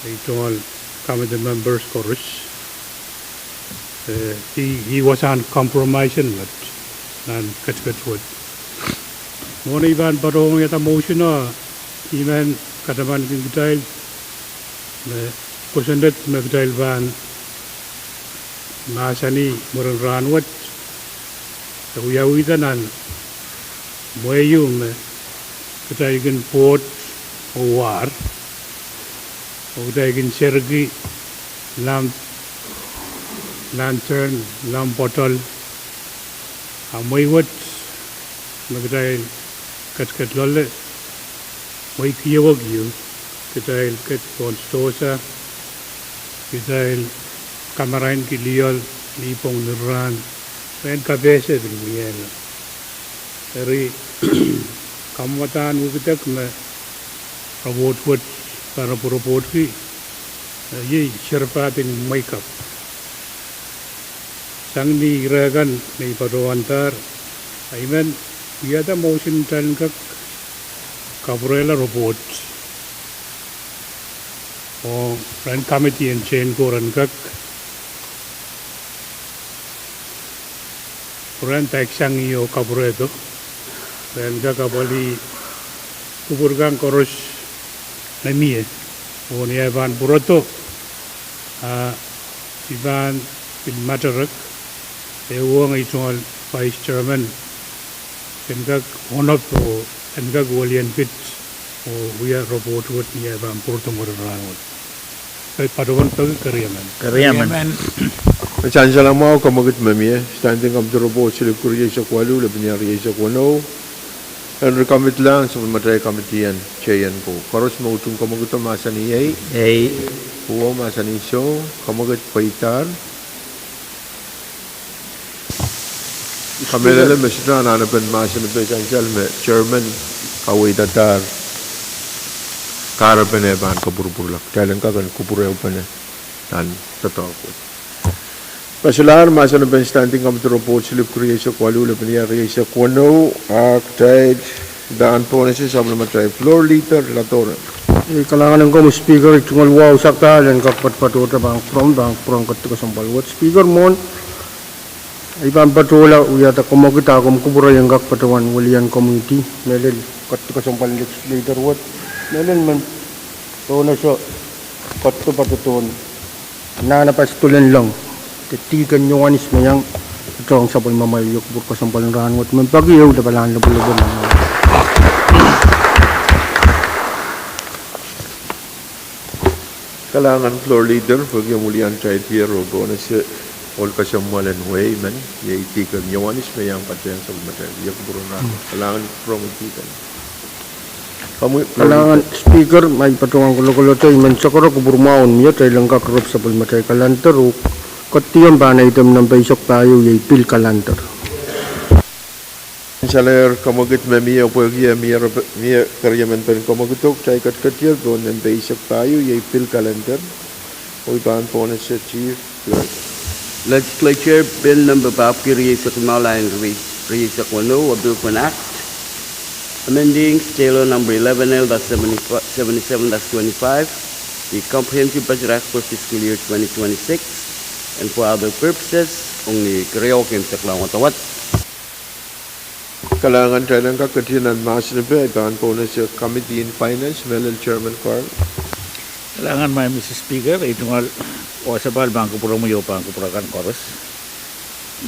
ei tungoal committee members koaros. Eh, I, I wasahn compromise en met nan ketiket wet. Mwohn ei pahn patohwanohng motion o, I men katamankin kitail me kosonned me kitail pahn mahsanih mwurin rahnwet, e wiawihda nan mwehi me kitail kin pwoud oh war, oh kitail kin serki lamp, lantern, lamp bottle, a mwehi wet me kitail ketiket loale, mwehi kiewek ieu, kitail ket pohn sidohsa, kitail kamarainki lioal, lipwong ni rahn, ren kapehse pil mie. Eri kamwadahn wekidek me report wet pahn pwuropoadki, eh, iei serpahden mwehi kapw. Sang ni ire kan me I patohwandahr, I men wiahda motion kitail en kak kapwurehla report, oh ren committee en tehnko ren kak pwurehng dahkihsang ih oh kapwurehdo, ren kak apwalih kupwur kan koaros me mie. Oh ni ahi pahn pwurodo, a I pahn pil materek, e uhwong ei tungoal Vice Chairman en kak onop oh en kak welien kit oh wia report wet ni ahi pahn pwurodo mwurin rahnwet. Patohwan peki keriemen. Keriemen. Me sansal mwahu, kommoaldi me mie Standing Committee Report silipwki rieisek waluh, lepin ieu rieisek weneu, en recommit-lahng sapwellimatail committee en tehnko. Koaros me utung kommoaldi mahsanih ei. Ei. Uwo mahsanih soh, kommoaldi pweidahr. Kamehlele me sohte anahnepen mahsen en pwe sansal me chairman kaweidadahr, kahrepen e pahn kupwurpwurla, kitail en kak kupwur ehupene nan doadoahk wet. Pwe solahr mahsen en pwe Standing Committee Report silipwki rieisek waluh, lepin ieu rieisek weneu, a kitail pahn pohnese sapwellimatail floor leader, Ladora. Ei, kalahngan en komwi Speaker, I tungoal wahu sakadahl en kak patohda pahn kupwuromwi, pahn kupwuren ketikasempwal wet Speaker mwohn. I pahn patohla wiahda kommoaldi ah komw kupwure en kak patohwan welien committee, mehlel ketikasempwal legislator wet, mehlel men pohnese ketiket patohdohn nahna pastor en leng, de Deacon Ioanis me iang patohwan sapwellimamwail wia kupwur kesempwal en rahnwet, men peki ehu lapalahn lopwulopwul. Kalahngan floor leader pwehki omw wiliandi tier oh pohnese ohl kesempwal en wehi men, iei Deacon Ioanis me iang patohwan sapwellimatail wia kupwur en rahnwet. Kalahngan kupwuromwi Deacon. Kalahngan Speaker, ma I patohwan kolokolete, I men sakara kupwur mwahu en mie kitail en kak rep sapwellimatail calendar oh ketiam pahn item nempe eisek pahieu, iei pil calendar. Sansal ehr kommoaldi me mie, pwehki mie keriemen pen kommoaldi, kitail ketiketier pohn nempe eisek pahieu, iei pil calendar. Oh I pahn pohnese Chief Clerk. Legislature Bill nempe papwki rieisek limau, lain rieisek weneu, a pil pwehn Act amending State Law number eleven L dash seventy-seven dash twenty-five, the Comprehensive Budget Act for fiscal year twenty twenty-six, and for other purposes, ong ni keriau keimwseklahng wadawad. Kalahngan, kitail en kak ketin nan mahsen en pwe I pahn pohnese Committee in Finance, mehlel Chairman Carl. Kalahngan, Madam Speaker, I tungoal wasapahl pahn kupwuromwi oh pahn kupwur akan koaros.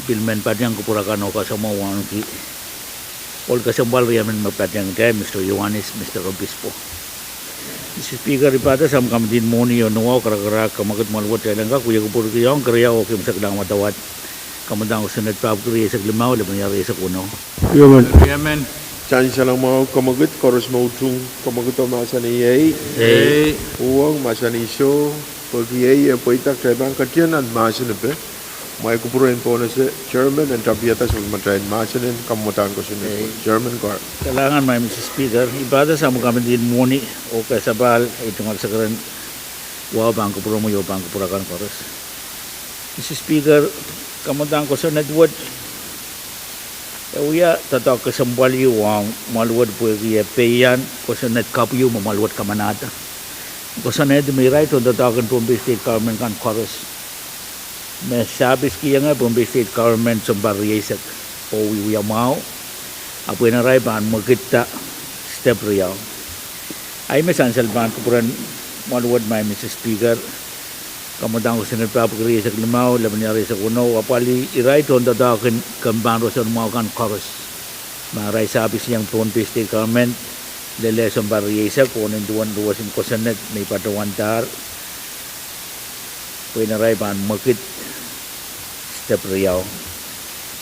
Pil men padiong kupwur akan oh kasamwo wauneki Ohl kesempwal riemen me patehng kitail, Mr Iohannis, Mr Obispo. Mr Speaker, I pahda Samw Kamidin Mwohni oh Nowahu Karakarahk, Kamwakid Mwahl Wet, Teilenga, Kuiek Kupwurki ong keriau oh keimwseklahng wadawad, Kamwadang Kosonned, pahpwiki rieisek limau, lepin wia rieisek weneu. Sansal mwahu kamwakid, koaros me utung kamwakido mahsanih ei. Uhwong mahsanih soh. Pwehki ei eh pweida, kitail pahn ketido nan mahsen epe. Mwail kupwur en pohnese chairman en tapihada sapwellimatail mahsen en Kamwadang Kosonned. Chairman Carl. Kalahngan, Mr Speaker. I pahda Samw Kamidin Mwohni oh Kesapahl, ei tungoal sekeren wahu, pahn kupwuromwi oh pahn kupwur akan koaros. Mr Speaker, Kamwadang Kosonned wet e wia doadoahk kesempwal ehu ong mwahl wet pwehki e peian kosonned kapw ehu me mwahl wet kamanahda. Kosonned me irail tohndoadoahk en Pohnpei State Government kan koaros me sahpiskihong Pohnpei State Government sounpar rieisek oh wiewia mwahu, ahpw pwehn arail pahn mwekidda step riau. Ahi me sansal pahn kupwuren mwahl wet, Mr Speaker, Kamwadang Kosonned, pahpwiki rieisek limau, lepin wia rieisek weneu, apwalih irail tohndoadoahk en kempahn roson mwahu kan koaros me arail sahpiskihong Pohnpei State Government lel sounpar rieisek oh nin duwen ruwesin kosonned me I patohwandahr, pwehn arail pahn mwekid step riau.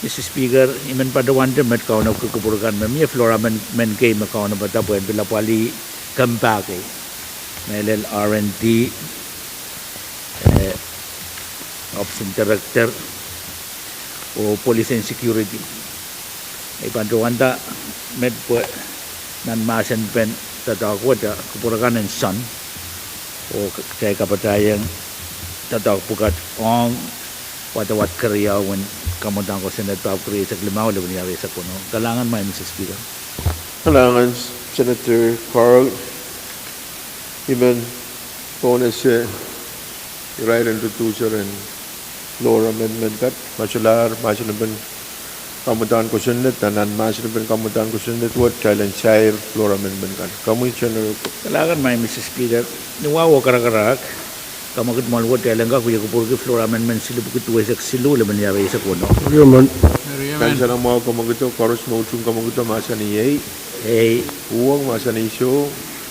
Mr Speaker, I men patohwante met kaunopada kupwur kan me mie FLORA amendment kei me kaunopada pwehn pil apwalih kempa kei, mehlel R and D, eh, Office en Director oh Police and Security. I patohwanda met pwe nan mahsen pen doadoahk wet, kupwur akan en soan oh kitail kapatahieng doadoahk pwukat ong wadawad keriau en Kamwadang Kosonned, pahpwiki rieisek limau, lepin wia rieisek weneu. Kalahngan, Mr Speaker. Kalahngan, Senator Carl. I men pohnese irail en introducer en FLORA amendment kan. Masolahr mahsen epen Kamwadang Kosonned, nan mahsen epen Kamwadang Kosonned wet kitail en sair FLORA amendment kan. Komwi, Senator. Kalahngan, Mr Speaker. Nowahu oh Karakarahk, Kamwakid Mwahl Wet, Teilenga, Kuiek Kupwurki FLORA amendment silipwuki duweisek siluh, lepin wia rieisek weneu. Sansal mwahu kamwakido, koaros me utung kamwakido mahsanih ei. Uhwong mahsanih soh.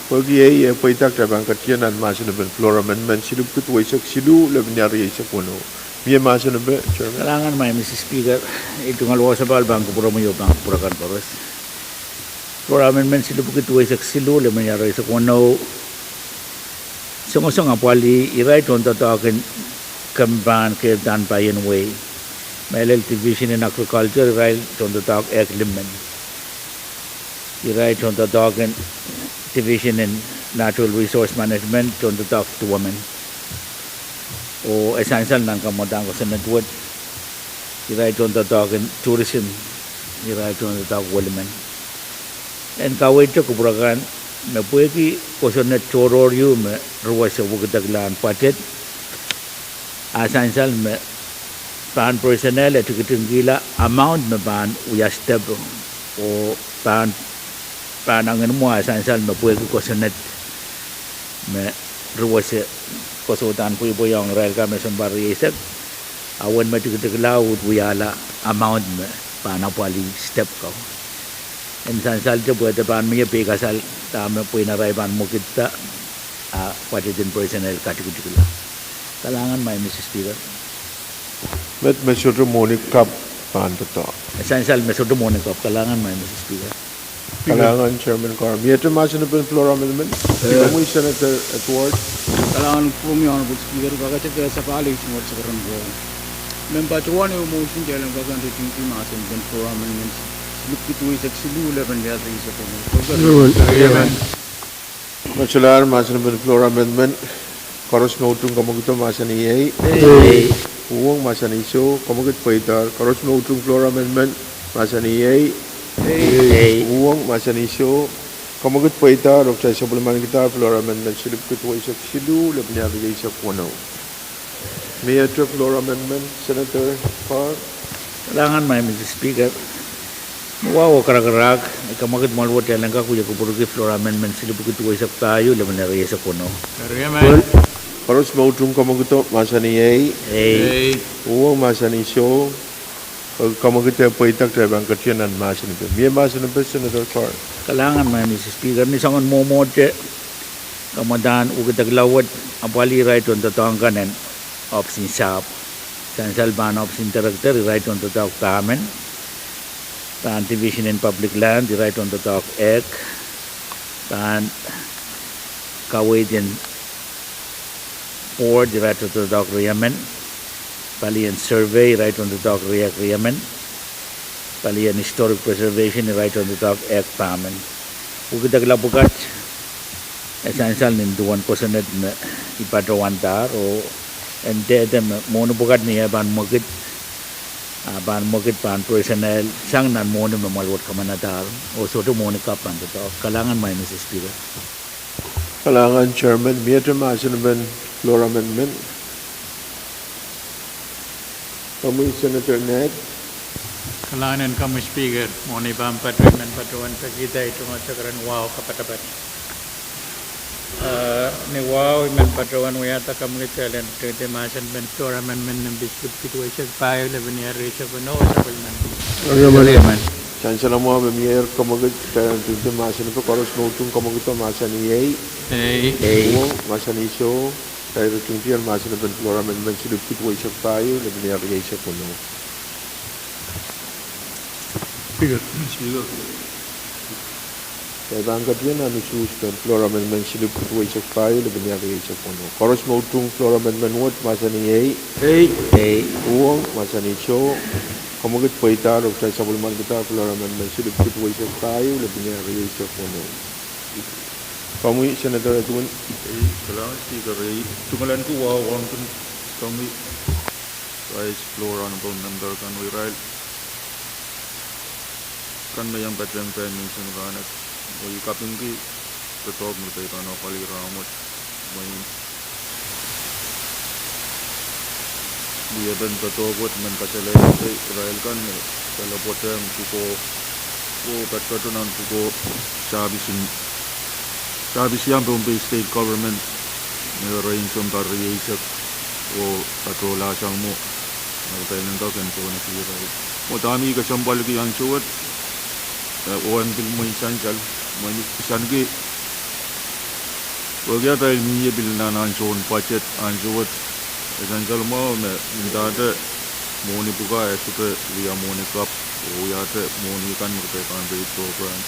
Pwehki ei eh pweida, kitail pahn ketido nan mahsen epen FLORA amendment silipwuki duweisek siluh, lepin wia rieisek weneu. Mie mahsen epe, Chairman? Kalahngan, Mr Speaker. I tungoal wahu sapahl pahn kupwuromwi oh pahn kupwur akan koaros. FLORA amendment silipwuki duweisek siluh, lepin wia rieisek weneu, songosong apwalih irail tohndoadoahk en kempahn kepdahn paien wehi, mehlel Division en Agriculture irail tohndoadoahk ehk limmen, irail tohndoadoahk en Division en Natural Resource Management tohndoadoahk duwemen, oh e sansal nan Kamwadang Kosonned wet irail tohndoadoahk en Tourism irail tohndoadoahk welimen. En kaweidte kupwur akan me pwehki kosonned tohrohr ehu me ruwese wekidekla en budget, a sansal me pahn personnel e tikitikihla amount me pahn wia step oh pahn, pahn angin mwo, a sansal me pwehki kosonned me ruwese koasoandahn pweipwei ong irail kan me sounpar rieisek, a uwen me tikitikla uhd wiahla amount me pahn apwalih step ko. En sansalte pwe de pahn mie peikasal dahme pweinen arail pahn mwekidda, a budget en personnel katikitikla. Kalahngan, Mr Speaker. Met me sohte mwohni kapw pahn doadoahk? E sansal me sohte mwohni kapw. Kalahngan, Mr Speaker. Kalahngan, Chairman Carl. Miehte mahsen epen FLORA amendment? Komwi, Senator Edward. Kalahngan, Honorable Speaker. Pakete Kesapahl, ei tungoal sekeren wahu. Member, duwen ehu motion, Teilehr kak introduce mahsen epen FLORA amendment silipwuki duweisek siluh, lepin wia rieisek weneu. Masolahr mahsen epen FLORA amendment, koaros me utung kamwakido mahsanih ei. Uhwong mahsanih soh. Kamwakid pweidahr, koaros me utung FLORA amendment mahsanih ei. Uhwong mahsanih soh. Kamwakid pweidahr, oh kitail sapwellimanikidahr FLORA amendment silipwuki duweisek siluh, lepin wia rieisek weneu. Miehte FLORA amendment, Senator Carl? Kalahngan, Mr Speaker. Nowahu oh Karakarahk, Kamwakid Mwahl Wet, Teilehr kak Kuiek Kupwurki FLORA amendment silipwuki duweisek pahieu, lepin wia rieisek weneu. Koaros me utung kamwakido mahsanih ei. Uhwong mahsanih soh. Komwekid pweida kitail pahn ketin nan mahsen en pein. Mie mahsen en pein Senator Carr. Kalahngan, Madam Speaker, ni soangen mwomwohte, kamwadahn wekidekla wet apwalih irail tohndoadoahk kan en ohpis en sahpw. Sansal pahn ohpis en director irail tohndoadoahk pahmen. Pahn Division en Public Land irail tohndoadoahk ehk. Pahn kaweid en Board irail tohndoadoahk riemen. Pali en Survey irail tohndoadoahk riehk riemen. Pali en Historic Preservation irail tohndoadoahk ehk pahmen. Wekidekla pwukat, e sansal nin duwen kosonned me I patohwandahr oh e ndehde me mwohni pwukat me I pahn mwekid, a pahn mwekid pahn personnel sang nan mwohni me mwoal wet kamanadahr oh sohte mwohni kapw pahn doadoahk. Kalahngan, Madam Speaker. Kalahngan, Chairman. Miehte mahsen en pein floor amendment? Komwi Senator Ned. Kalahngan en komwi Speaker, mwohni pahn patohwan, patohwan peki dai tungoal sekeren wahu kapatapat. Eh, ni wahu I men patohwan wiahda komwekid kitail en tengte mahsen en pein floor amendment nimpi silipwkid weisek pahieu, lepin ehu rieisek weneu, sapwellimen. Sansal mwahu me mieier komwekid kitail en tengte mahsen en pein. Koaros me utung komwekid mahsanih ei. Ei. Ei. Uhwong mahsanih soh. Kitail tengte mahsen en pein floor amendment silipwkid weisek pahieu, lepin ehu rieisek weneu. Speaker. Speaker. Kitail pahn ketin nan usuhs en pein floor amendment silipwkid weisek pahieu, lepin ehu rieisek weneu. Koaros me utung floor amendment wet mahsanih ei. Ei. Ei. Uhwong mahsanih soh. Komwekid pweidahr oh kitail sapwellimankidahr floor amendment silipwkid weisek pahieu, lepin ehu rieisek weneu. Komwi Senator Edwin. Ei, kalahngan Speaker, ei, tungoal en ki wahu ong kin komwi Vice Floor, Honorable Member kan, irail kan me iang patehng kitail menseng rahnwet, oh I kapingki doadoahk me kitail pahn apwalih rahnwet, mwein wiepen doadoahk wet men kasalehda irail kan me salopoatehng pwukoa oh patopato nan pwukoa sahpis en, sahpis iang Pohnpei State Government, me rein sounpar rieisek oh patohlahsang mwo, me kitail en kak en pohnki irail. Mwo dahme I kesempwalki ansou wet, eh, oh en pil mwein sansal, mwein I pisanki pwehki atail mie pil nan ansoun budget ansou wet, e sansal mwahu me ndahte mwohni pwukat e sohte wia mwohni kapw, oh wiahte mwohni kan me kitail pahn reprogram.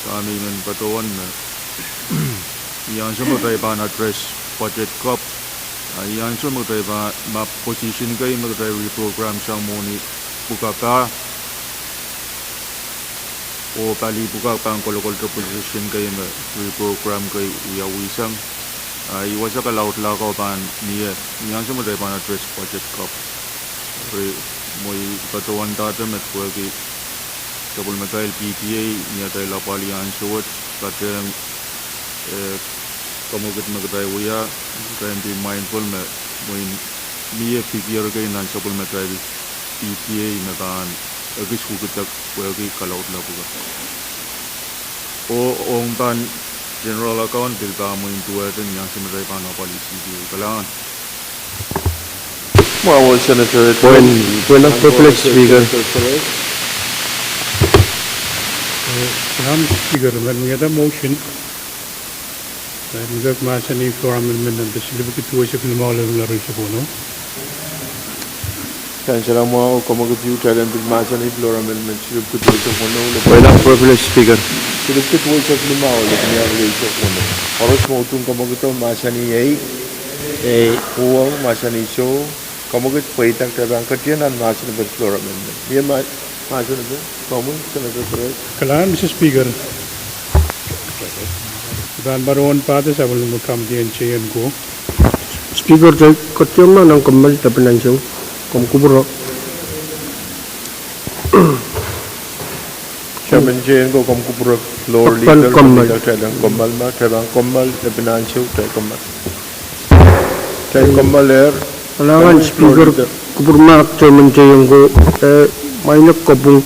Dahme I men patohwan me ni ansou me kitail pahn address budget kapw, a ni ansou me kitail pahn map position kei me kitail reprogram sang mwohni pwukat, oh pali pwukat pahn kolokolte position kei me reprogram kei wiawihsang. A I wasa kalaudla ko pahn mie ni ansou me kitail pahn address budget kapw. Eri, mwo I patohwan ndahte me pwehki sapwellimatail P T A, ni atail apwalih ansou wet, patehng, eh, komwekid me kitail wia, kitail en be mindful me mwein mie figure kei nan sapwellimatail P T A me pahn ekis wekidek pwehki kalaudla pwukat. Oh ong pahn general account pil pahn mwein duwehte ni ansou me kitail pahn apwalih C P A. Kalahngan. Mwahu Senator Edwin. Point, point of privilege, Speaker. Senator Perez. Eh, Madam Speaker, I men wiahda motion, eh, me kak mahsanih floor amendment nan silipwkid weisek limau, lepin ehu rieisek weneu. Sansal mwahu, komwekid kitail en pil mahsanih floor amendment silipwkid weisek weneu, lepin ehu rieisek weneu. Point of privilege, Speaker. Silipwkid weisek limau, lepin ehu rieisek weneu. Koaros me utung komwekid mahsanih ei. Ei. Uhwong mahsanih soh. Komwekid pweida, kitail pahn ketin nan mahsen en pein floor amendment. Mie ma-, mahsen en pein, komwi Senator Perez. Kalahngan, Mister Speaker. I pahn patohwan pahda sapwellime committee en J N ko. Speaker, kitail ketin nan kommoal lepin ansou, komw kupwure. Chairman J N ko, komw kupwure, floor leader, kommoal. Kitail en kommoal ma, kitail pahn kommoal lepin ansou, kitail kommoal. Kitail kommoal er. Kalahngan, Speaker, kupwurmahk Chairman J N ko, eh, mwail e kopwung.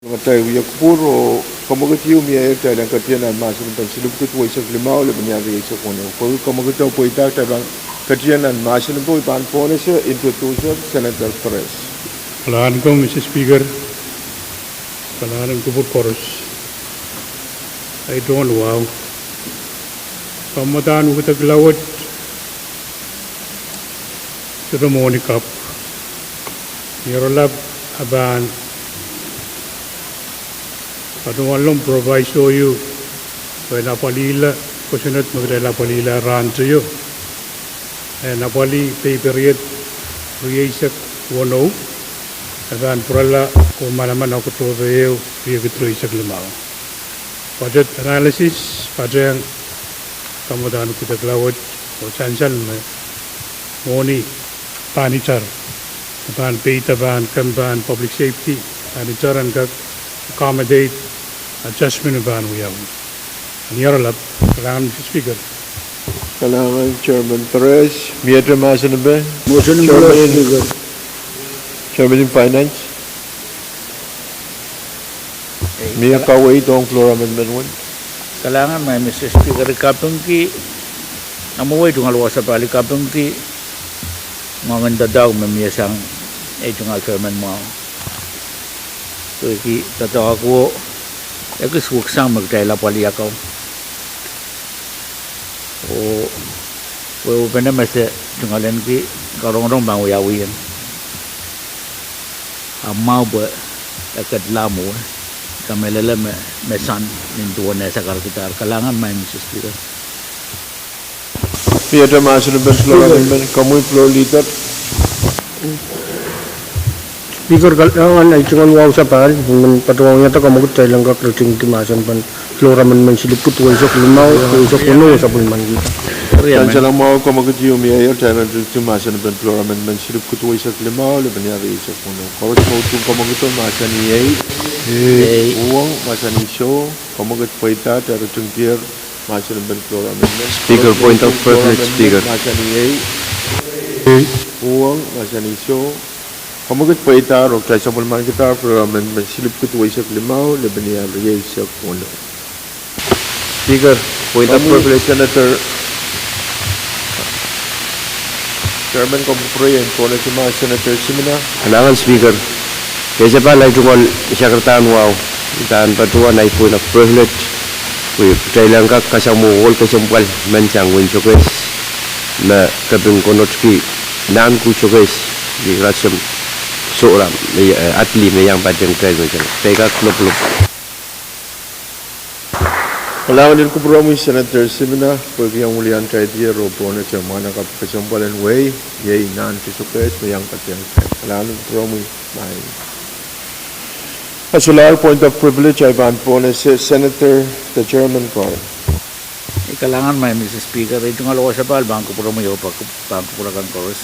Atail wia kupwur oh kamwekid ieu mie ehu kitail en ketier nan mahsen en pahn silipwukid weisek limau, lepin iang rieisek weneu. Pwehki kamwekid pweida kitail pahn ketier nan mahsen en pahn pohnese, introducer Senator Perez. Kalahngan ko, Mister Speaker. Kalahngan en kupwur koaros. Ahi tungoal wahu. Kamwadahn wekidekla wet sohte mwohni kapw. Ni oaralap, a pahn patohwan lom proviso ieu, pwe en apwalihla kosonned me kitail apwalihla rahnteio, en apwalih pay period rieisek weneu, a pahn pwurala oh manaman Oktohpe ehu, riekid rieisek limau. Budget analysis patehng kamwadahn wekidekla wet, oh sansal me mwohni pahn itar, pahn peida pahn kemp pahn public safety, pahn itar en kak accommodate adjustment me pahn wiawi. Ni oaralap, kalahngan Mister Speaker. Kalahngan Chairman Perez, miehte mahsen en pahn. Chairman en Finance. Mie kaweid ong floor amendment wet? Kalahngan, Maing Mister Speaker, I kapingki, amwo wei tungoal wasapahl, I kapingki mwohngen doadoahk me mie sang ei tungoal chairman mwahu. Pwehki doadoahko ekis weksang me kitail apwalih akau. Oh, wehwehpene me se tungoal ahneki karongorong pahn wiawi ong, a mwahu pwe e ketlahmwo, I kamehlele me, me sang nin duwen eh sakarkihdahr. Kalahngan, Maing Mister Speaker. Miehte mahsen en pahn floor amendment, komwi floor leader. Speaker, kalahngan, ahi tungoal wahu sapahl, I men patohwanohng ih kamwekid kitail en kak ritingki mahsen en pahn floor amendment silipwukid weisek limau, weisek weneu, sapwellimaniki. Sansal mwahu, kamwekid ieu mie ehu kitail en ritingki mahsen en pahn floor amendment silipwukid weisek limau, lepin iang rieisek weneu. Koaros me utung kamwekido mahsanih ei. Uhwong mahsanih soh. Kamwekid pweida, kitail ritingkier mahsen en pahn floor amendment. Speaker, point of privilege, Speaker. Mahsanih ei. Uhwong mahsanih soh. Kamwekid pweida, oh kitail sapwellimankidahr floor amendment silipwukid weisek limau, lepin iang rieisek weneu. Speaker, point of privilege. Senator, Chairman, komw kupwurei en pohnese mahs, Senator Simina. Kalahngan Speaker. Keieu sapahl, ahi tungoal sakarkihda wahu, I pahn patohwan ahi point of privilege, pwe kitail en kak kasamwo ohl kesempwal men sang wehin Sokehs me kaping konotki nan ku Sokehs, ih rasem sohra, eh, atli me iang patehng kitail men sang. Kitail kak lopwulopw. Kalahngan en kupwuromwi Senator Simina, pwehki omw welian tail dier oh pohnese mwahnakapw kesempwal en wehi, iei nan ku Sokehs me iang patehng kitail. Kalahngan en kupwuromwi, Maing. A solahr point of privilege, ahi pahn pohnese Senator de Chairman Kor. Ih kalahngan, Maing Mister Speaker, ahi tungoal wasapahl, pahn kupwuromwi oh pahn kupwur akan koaros.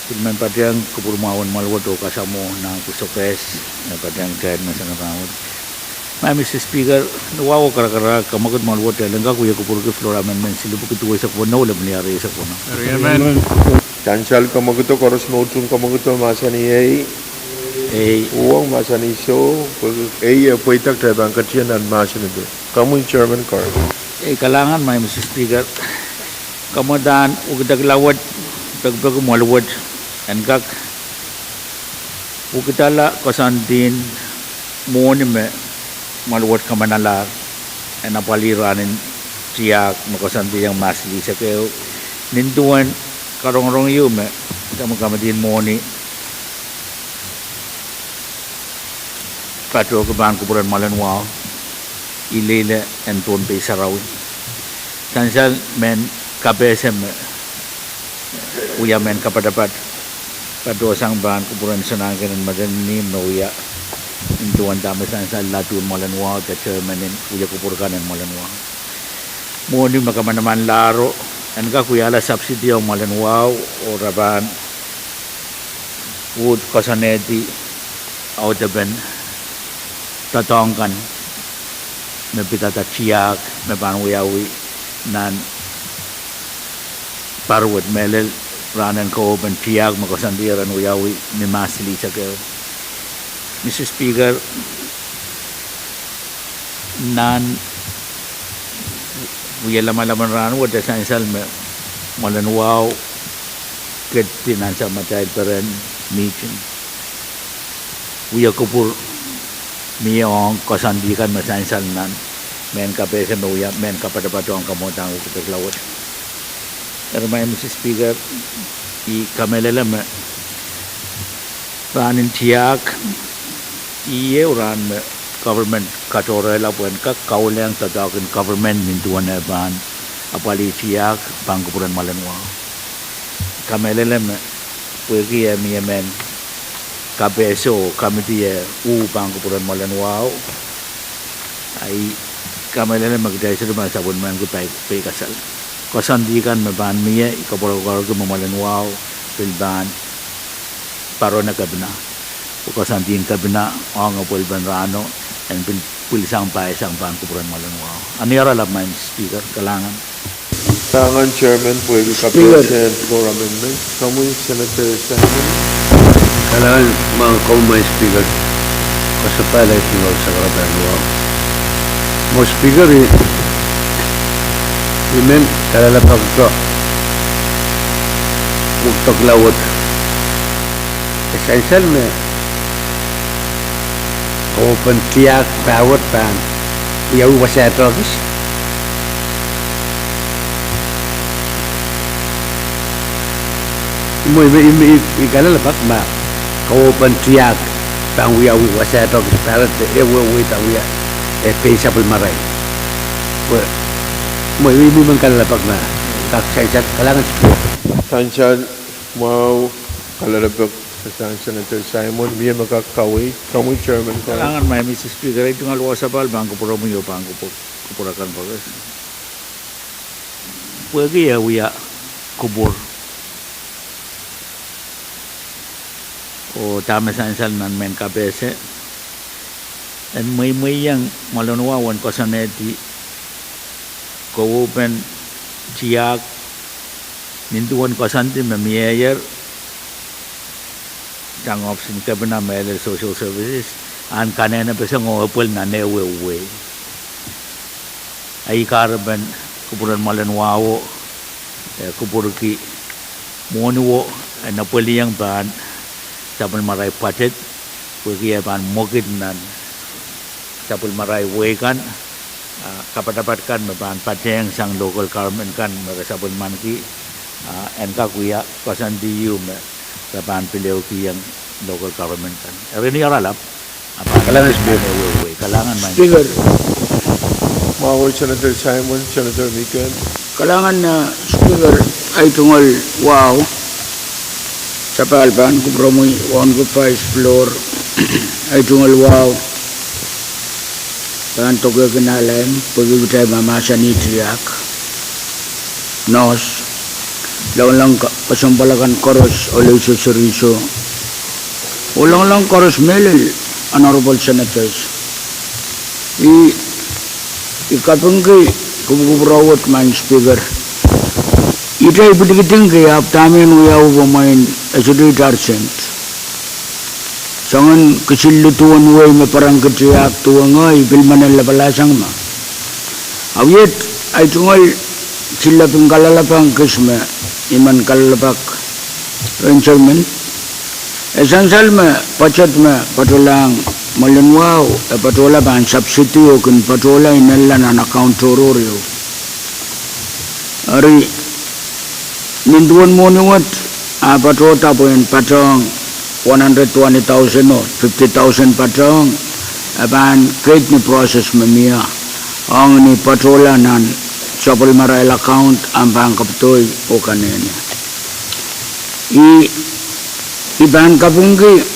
Pil men patehng kupwur mwahu en Mwahl Wet oh kasamwo nan ku Sokehs me patehng kitail me sang rahnwet. Maing Mister Speaker, ni wahu oh karakarahk, kamwekid Mwahl Wet kitail en kak wie kupwurki floor amendment silipwukid weisek weneu, lepin iang rieisek weneu. Sansal kamwekido, koaros me utung kamwekido mahsanih ei. Uhwong mahsanih soh. Pwe ei e pweida, kitail pahn ketier nan mahsen en pahn. Komwi Chairman Kor. Ih kalahngan, Maing Mister Speaker. Kamwadahn wekidekla wet, pekipeki Mwahl Wet, en kak wekidala koasoandien mwohni me Mwahl Wet kamanalahr en apwalih rahnen tiahk me koasoandiong mahs lihsek ehu, nin duwen karongorong ieu me kamwakamwadien mwohni patohki pahn kupwuren Mwoalen Wahu, ileile en Pohnpei sarawi. Sansal mehn kapehse me wia mehn kapatapat, patohsang pahn kupwuren Sonainken en Madolenihmw me wia nin duwen dahme sansal ladun Mwoalen Wahu de chairman en wia kupwur kan en Mwoalen Wahu. Mwohni me kamanamanlahro en kak wiahla subsidy ong Mwoalen Wahu oh re pahn uhd koasoanehdi audepen doadoahk kan me pidada tiahk me pahn wiawi nan pahr wet, mehlel rahnen kowepen tiahk me koasoandier en wiawi ni mahs lihsek ehu. Mister Speaker, Nan wia lamalam en rahn wet e sansal me Mwoalen Wahu ketiket nan samatail peren mihting. Wia kupwur mie ong koasoandi kan me sansal nan mehn kapehse me wia mehn kapatapat ong kamwadang wekidekla wet. Eri Madam Speaker, I kamehlele me rahn en tiahk, ih ehu rahn me government katohrehla pwehn kak kaulehiong doadoahk en government nin duwen eh pahn apwalih tiahk pahn kupwuren Mwoalen Wahu. Kamehlele me pwehki eh mie mehn kapehse oh committee eh uh pahn kupwuren Mwoalen Wahu, I kamehlele me kitail sohte pahn sapwellimaniki peikasal. Koasoandi kan me pahn mie, I kapwurekarki me Mwoalen Wahu pil pahn parone kepina, oh koasoandi en kepina ong epwelpen rahno en pil pwilisang pahisang pahn kupwuren Mwoalen Wahu. Eri ni oaralap Madam Speaker, kalahngan. Kalahngan Chairman pwehki kapehse en floor amendment. Komwi Senator Simon. Kalahngan, ma komwi Madam Speaker, koasoapahl ei tungoal sakarapahn wahu. Madam Speaker, I men kalelapak wekidekla wet. E sansal me kauhwapen tiahk pahwet pahn wiawi wasaht ohkis. Mwo, I, I, I kalelapak ma kauhwapen tiahk pahn wiawi wasaht ohkis pahret, e wehwehki pahn wia, e, pein sapwellimarail. Mwo, I, I men kalelapak ma kak sansal. Kalahngan. Sansal mwahu, kalelapak sang Senator Simon, mie me kak kaweid. Komwi Chairman. Kalahngan Madam Speaker, ei tungoal wahu sapahl pahn kupwuromwi oh pahn kupwur, kupwur akan pwekis. Pwehki eh wia kupwur oh dahme sansal nan mehn kapehse, en mweimweiong Mwoalen Wahu en koasoanehdi kauhwapen tiahk nin duwen koasoandi me mieier sang ohpis en kepina, mehlel social services, ahn kanenepeseng oh epwel nan ehuehu wehi. Ei kahrepen kupwuren Mwoalen Wahu, e, kupwurki mwohni wet en epweliong pahn sapwellimarail budget, pwehki e pahn mwekid nan sapwellimarail wehi kan, a, kapatapat kan me pahn patehng sang local government kan me re sapwellimaniki, a, en kak wia koasoandi ieu me re pahn pil ehukihong local government kan. Eri ni oaralap, a pahn Kalahngan Speaker. Kalahngan Madam Speaker. Mwahu Senator Simon, Senator Miguel. Kalahngan, a, Speaker, ei tungoal wahu sapahl pahn kupwuromwi, wauneki vice floor, ei tungoal wahu pahn dokekin ahlen pwehki kitail mahmahsanih tiahk, nohs, loanglong kesempwal akan koaros, oh lehse seri soh, oh loanglong koaros mehlel, Honorable Senators. I, I kapingki kupwukupwuro wet Madam Speaker. Ihte I pidikidingki ahpw dahme I wiawi pwe mwein e sohte itar sent. Soangen kisin liduwen wehi me parangki tiahk duwen ngehi, I pil men lapalahsang ma. Ahpw iet, ei tungoal silepen kalelapak kis me I men kalelapak rehn Chairman. E sansal me budget me patohlahng Mwoalen Wahu, e patohla pahn subsidy oh kin patohla inenla nan account tohrohr ieu. Eri, nin duwen mwohni wet, a patohda pwehn patohng one hundred twenty thousand oh fifty thousand patohng, e pahn keid ni process me mie, ong ni patohla nan sapwellimarail account, ahpw pahn kapedoi oh kanenei. I, I pahn kapingki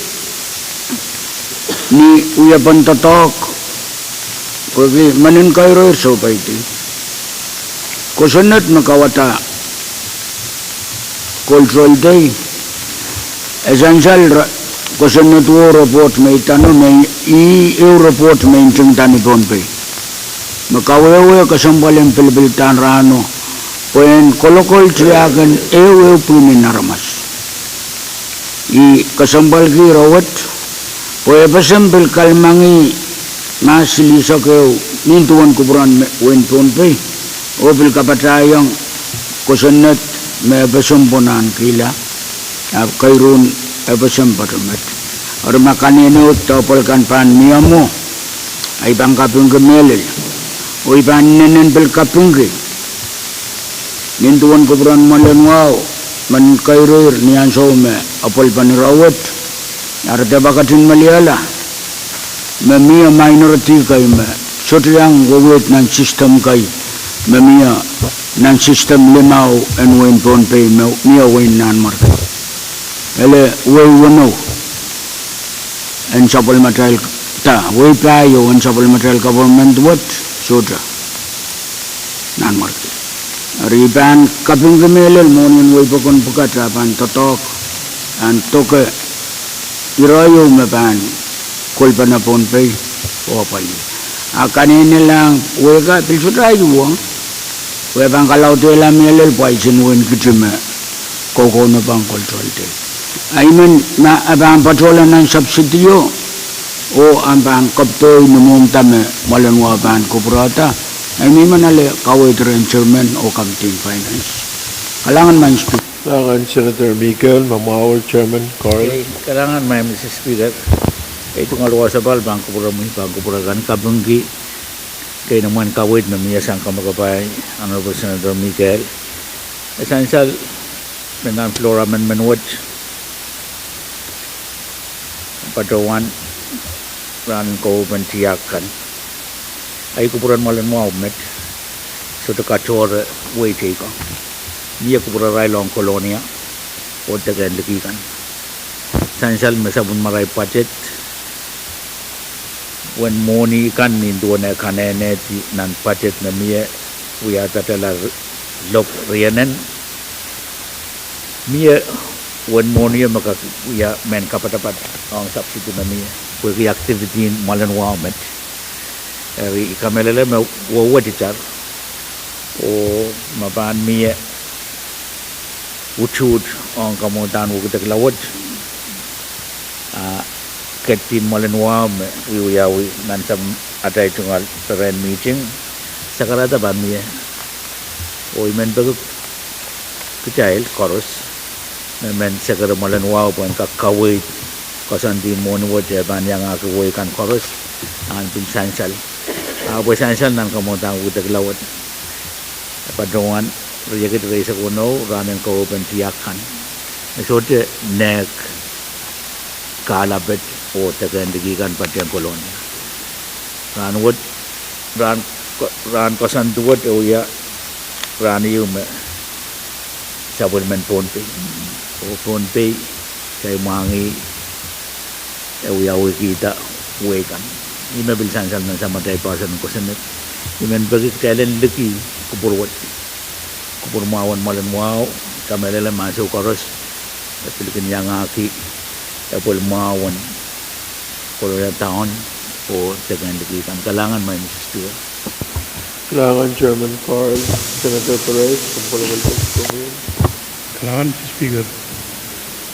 ni wiepen doadoahk, pwehki mehnen kairehr sohpeidi. Kosonned me kauwada Cultural Day, e sansal kosonned wo report me idano me ih ehu report me ntingda ni Pohnpei, me kawehwe kesempwal en pilipilda rahno, pwehn kolokol tiahken ehuehu pwihn en aramas. I kesempwalki ire wet, pwe FSM pil kalimangih Mahs silihsek ehu Nin duwen kupwuren me, wein Pohnpei, oh pil kapatahiong kosonned me FSM pwonehkihla, ahpw keiru FSM patomet. Eri ma kanehnehda pwel kan pahn mie mwo, ahi pahn kapingki mehlel. Oh I pahn inenen pil kapingki nin duwen kupwuren mwoalen wahu, men keiruhr ni ansou me apwal pahn ira wet, eri de pahn ketin meliala me mie minority kei me sohte iang wehwehd nan system kei me mie nan system limau en wein Pohnpei me mie wein Nanmwarki. Ele wehi weneu en sapwellimatail, da, wehi pahieu en sapwellimatail government wet, sohte Nanmwarki. Eri I pahn kapingki mehlel mwohni en wehi pokon pwukat a pahn doadoahk, en doke ire ieu me pahn kolpene Pohnpei oh apwalih. A kanenelahng wehka pil sohte ahi uhwong, wia pahn kalaudehla mehlel pwaisin wein Kiti me koukouno pahn koltoaldi. Ahi men ma e pahn patohla nan subsidy o, oh ahpw pahn kapwdohi ni mwomwda me mwoalen wahu pahn kupwurehda, ahi men ale kaweid rehn chairman oh committee en finance. Kalahngan Madam Speaker. Kalahngan Senator Mikael, me mwahul chairman Carl. Kalahngan Madam Speaker. Ei tungoal wasa pahn kupwuromwi, pahn kupwure kan kapingki keinemwe en kaweid me mie sang kamwakapai Honorable Senator Mikael. E sansal me nan floor amendment wet, patohwan rahn en kowe en tiahk kan, ahi kupwuren mwoalen wahu met sohte katohre wehi teikan. Mie kupwurarail ong Kolonia oh deke en liki kan. Sansal me sapwellimarail budget, wen mwohni kan nin duwen eh kanehnehdi nan budget me mie wiahda tala lok rienen, mie wen mwohnio me kak wia mehn kapatapat ong subsidy me mie pwehki activity en mwoalen wahu met. Eri I kamehlele me wehwehn teacher oh me pahn mie utuht ong kamwadahn wekidekla wet, a ketidin mwoalen wahu me wiewiawi nan sahpw atail tungoal perehn mihting, sakarada pahn mie. Oh I men peki kitail koaros me men sekere mwoalen wahu pwehn kak kaweid koasoandi mwohni wet eh pahn iangahki wehi kan koaros, ahn pil sansal, ahpw pwe sansal nan kamwadahn wekidekla wet. Patohwan riekid reisek weneu rahn en kowe en tiahk kan, me sohte nehk kahlap et oh deke en liki kan patehng Kolonia. Rahn wet, rahn ko-, rahn koasoandi wet e wia rahn ieu me sapwellimen Pohnpei oh Pohnpei, kitail mwahngih e wiawihkihda wehi kan. Ih me pil sansal nan sahpw atail poahsoan en kosonned. I men peki kitail en liki kupwur wet, kupwur mwahu en mwoalen wahu. Kamehlele me ansou koaros e pil kin iangahki epwel mwahu en Kolonia Town oh deke en liki kan. Kalahngan Madam Speaker. Kalahngan Chairman Carl. Senator Perez, komw kohla pwelpel komwi. Kalahngan Speaker.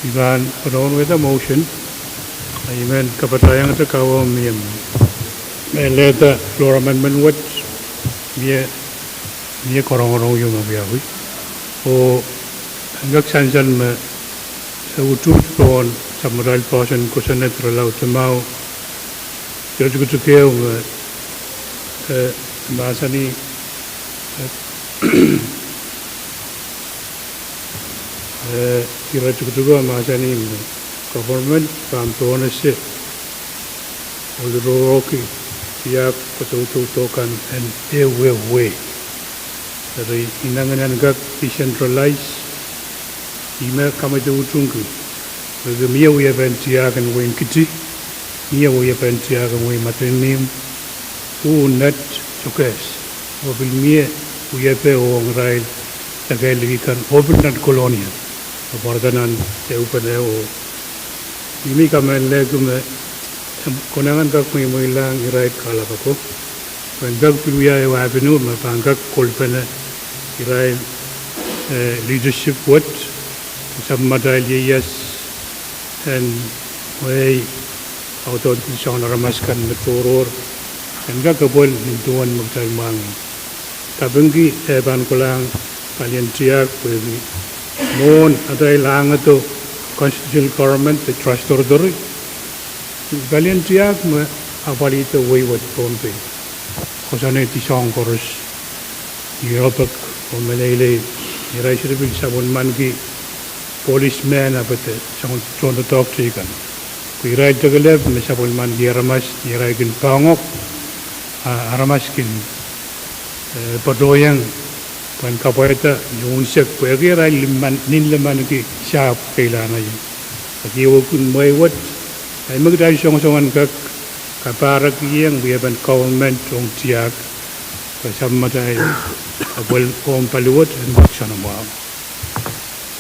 I pahn patohwanwehda motion, a I men kapatahiengete kaweid me mie, me lehda floor amendment wet, mie, mie korongorong ieu me wiawi. Oh en kak sansal me e utuht pohn sahpw atail poahsoan en kosonned irelaud limau, iretikitik ehu me, eh, mahsanih, eh, eh, iretikitik ehu mahsanih me government pahn pohnese oh lurorohki tiahk koasoakoasoakan en ehu ehu wehi. Eri I inengieng en kak decentralize, ih me kamedewehdiongki, pwehki mie wiepen tiahk en wehin Kiti, mie wiepen tiahk en wehin Madolenihmw, uh Nett, Sokehs, oh pil mie wiepe ong irail deke liki kan oh pil nan Kolonia, me pwarada nan ehupene oh I men kamehlelehki me e konehng en kak mweimweilahng irail kahlap ako pwehn kak pil wia ehu ahpw irail me pahn kak kolpene irail, eh, leadership wet, sapw atail ieias en wehi authority soangen aramas kan me tohrohr en kak epwel nin duwen me kitail mwahngih. Kapingki eh pahn kolahng palien tiahk pwehki mwohn atail ahngedo constitutional government de trust territory, palien tiahk me apwalihda wehi wet Pohnpei, koasoanehdi soahng koaros, ni ropek oh meleilei, ni irail sohte pil sapwellimaniki policemen ahpw de soangen tohn doadoahk teikan. Pwe irail tekelep me sapwellimaniki aramas ni irail kin poahngoak, a aramas kin eh patohiong pwehn kapwaiada ni unsek pwehki irail nin limaniki sahpw keilahn aio. Pwehki ehu kin mwehi wet, ahi me kitail songosong en kak kapahrek ieng wiepen government ong tiahk, pwe sapwellimatail epwel ong paliwet en kak soangen mwahu.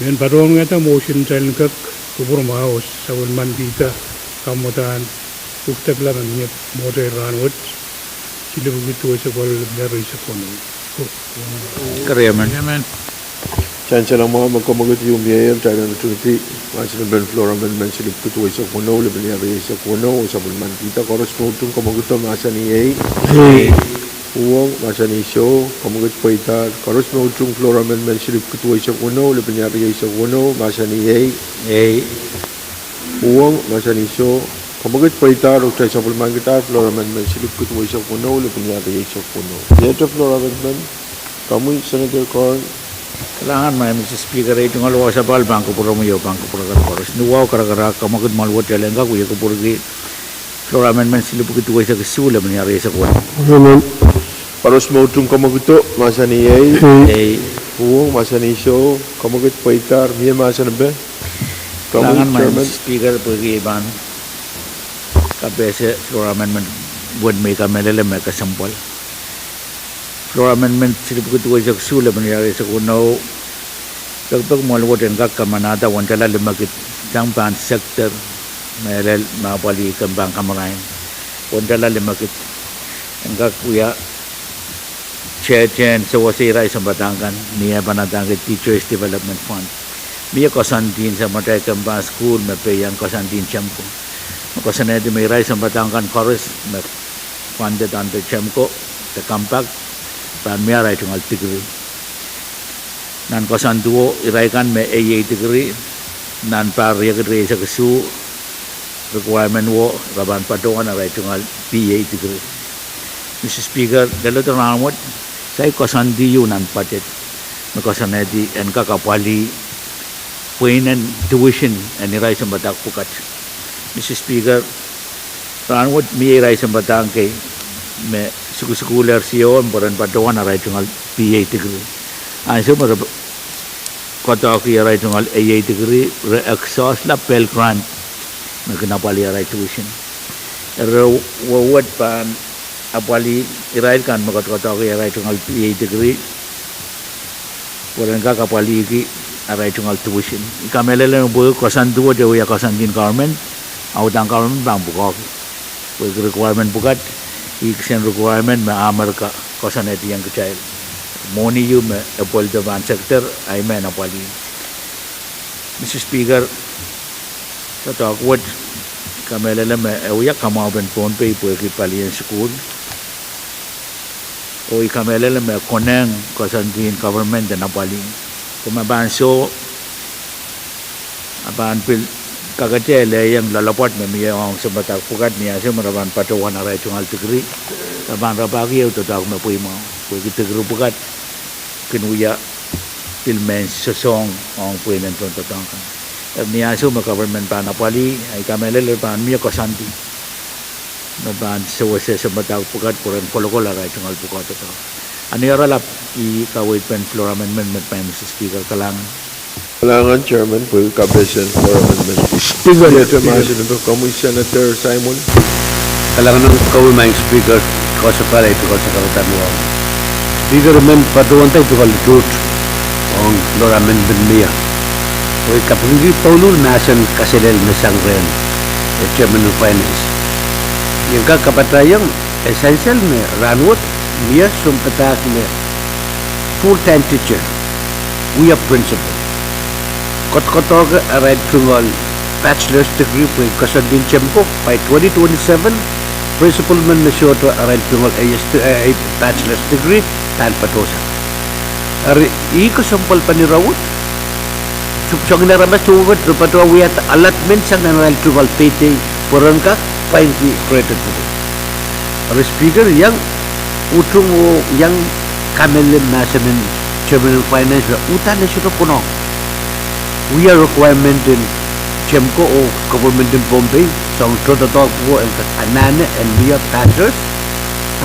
Mien patohwan wiahda motion kitail en kak kupwur mwahu oh sapwellimanikihda kamwadahn pwuhk dakla me mie mwohtail rahn wet, silipwuki duweisek waluh lipnia rieisek weneu. Keriamen. Kitail en sehse mwahu me komw ketieu mieier, kitail en tingdi mahsen en floor amendment silipwuki duweisek weneu lipnia rieisek weneu oh sapwellimanikihda. Koaros me utung komw ketido mahsanih ei. Uhwong mahsanih soh, komw ketido pweida. Koaros me utung floor amendment silipwuki duweisek weneu lipnia rieisek weneu mahsanih ei. Uhwong mahsanih soh, komw ketido pweida, oh kitail sapwellimanikihda floor amendment silipwuki duweisek weneu lipnia rieisek weneu. Iete floor amendment, komwi Senator Corn. Kalahngan, Mister Speaker, ei tungoal wasa pahn kupwuromwi oh pahn kupwuromwi koaros. Ni wahu karakarahk, komw ketido mwahl wet, kitail en kak wia kupwurki floor amendment silipwuki duweisek isuh lipnia rieisek weneu. Koaros me utung komw ketido mahsanih ei. Uhwong mahsanih soh, komw ketido pweida, mie mahsen epe? Kalahngan, Mister Speaker, pwehki ei pahn kapehse floor amendment wet me I kamehlele me kesempwal. Floor amendment silipwuki duweisek isuh lipnia rieisek weneu, pekipek mwahl wet en kak kamanahda wendala limekid sang pahn sector mehlel me apwalih kan pahn kamarain. Wendala limekid en kak wia tehtehn sewese irail sounpadahk kan ni eh pahn adaneki Teachers Development Fund. Mie koasoandi en sounpatail kan pahn sukuhl me peiang koasoandi en TEMCO, me koasoanehdi me irail sounpadahk kan koaros me funded under TEMCO de compact pahn mie arail tungoal degree. Nan koasoandiwo, irail kan me eiei degree, nan pahr riekid rieisek isuh, requirement wo, re pahn patohwan arail tungoal BA degree. Mister Speaker, leledo rahnwet, saik koasoandi ieu nan budget me koasoanehdi en kak apwalih pweinen tuition en irail sounpadahk pwukat. Mister Speaker, rahnwet mie irail sounpadahk kei me sukusukuhlehr siohn pwe ren patohwan arail tungoal BA degree. Ansou me re doadoahki arail tungoal AA degree, re exhaustla Pell Grant me kin apwalih arail tuition. Eri wet pahn apwalih irail kan me kodokodoahki arail tungoal BA degree pwe ren kak apwalihki arail tungoal tuition. I kamehlele me pwehki koasoandi wet e wia koasoandi en government, a uhdahn government pahn pwukoahki, pwehki requirement pwukat, ih kisin requirement me Amerika koasoanehdiong kitail. Mwohni ieu me epwel de pahn sector, ahi me en apwalih. Mister Speaker, doadoahk wet, I kamehlele me e wia kamwahupen Pohnpei pwehki palien sukuhl, oh I kamehlele me e konehng koasoandi en government en apwalih. Pwe ma pahn soh, a pahn pil kakete lehiong loalopwoat me mie ong sounpadahk pwukat ni ansou me re pahn patohwan arail tungoal degree, re pahn rapahki ehu doadoahk me pweimwahu, pwehki degree pwukat kin wia pil mehn sosohng ong pweinen tohndoadoahk kan. Eri ni ansou me government pahn apwalih, I kamehlele pahn mie koasoandi me pahn sewese sounpadahk pwukat pwe ren kolokol arail tungoal pwukoa doadoahk. A ni oaralap, I kaweid pen floor amendment me pahn, Mister Speaker, kalahngan. Kalahngan Chairman pwehki kapehsen floor amendment. Speaker, Senator Simon. Kalahngan ong komwi Madam Speaker, koasoapahl ahi pwukoa sakaradahn wahu. Speaker, I men patohwanda pwukoa lituht ong floor amendment mie. Oh I kapingki pwoulul mahsen kaselel me sang rehn chairman en finance. I en kak kapatahiong e sansal me rahnwet mie sounpadahk me full-time teacher wia principal, kodokodoahki arail tungoal bachelor's degree pwehki koasoandi en TEMCO by twenty twenty-seven, Principal men me sohte arail tungoal A S, eh, bachelor's degree pahn patohsang. Eri ih kesempwal pahn ire wet. Soangen aramas towe wet re patohwan wiahda allotment sang nan arail tungoal payday pwe ren kak pwainki credit. Eri Speaker, iang utung oh iang kamehlele mahsen en Chairman en Finance me uhdahn e sohte konehng wia requirement en Temko oh government en Pohnpei, soangen tohtohko en kak anahne en mie bachelor's,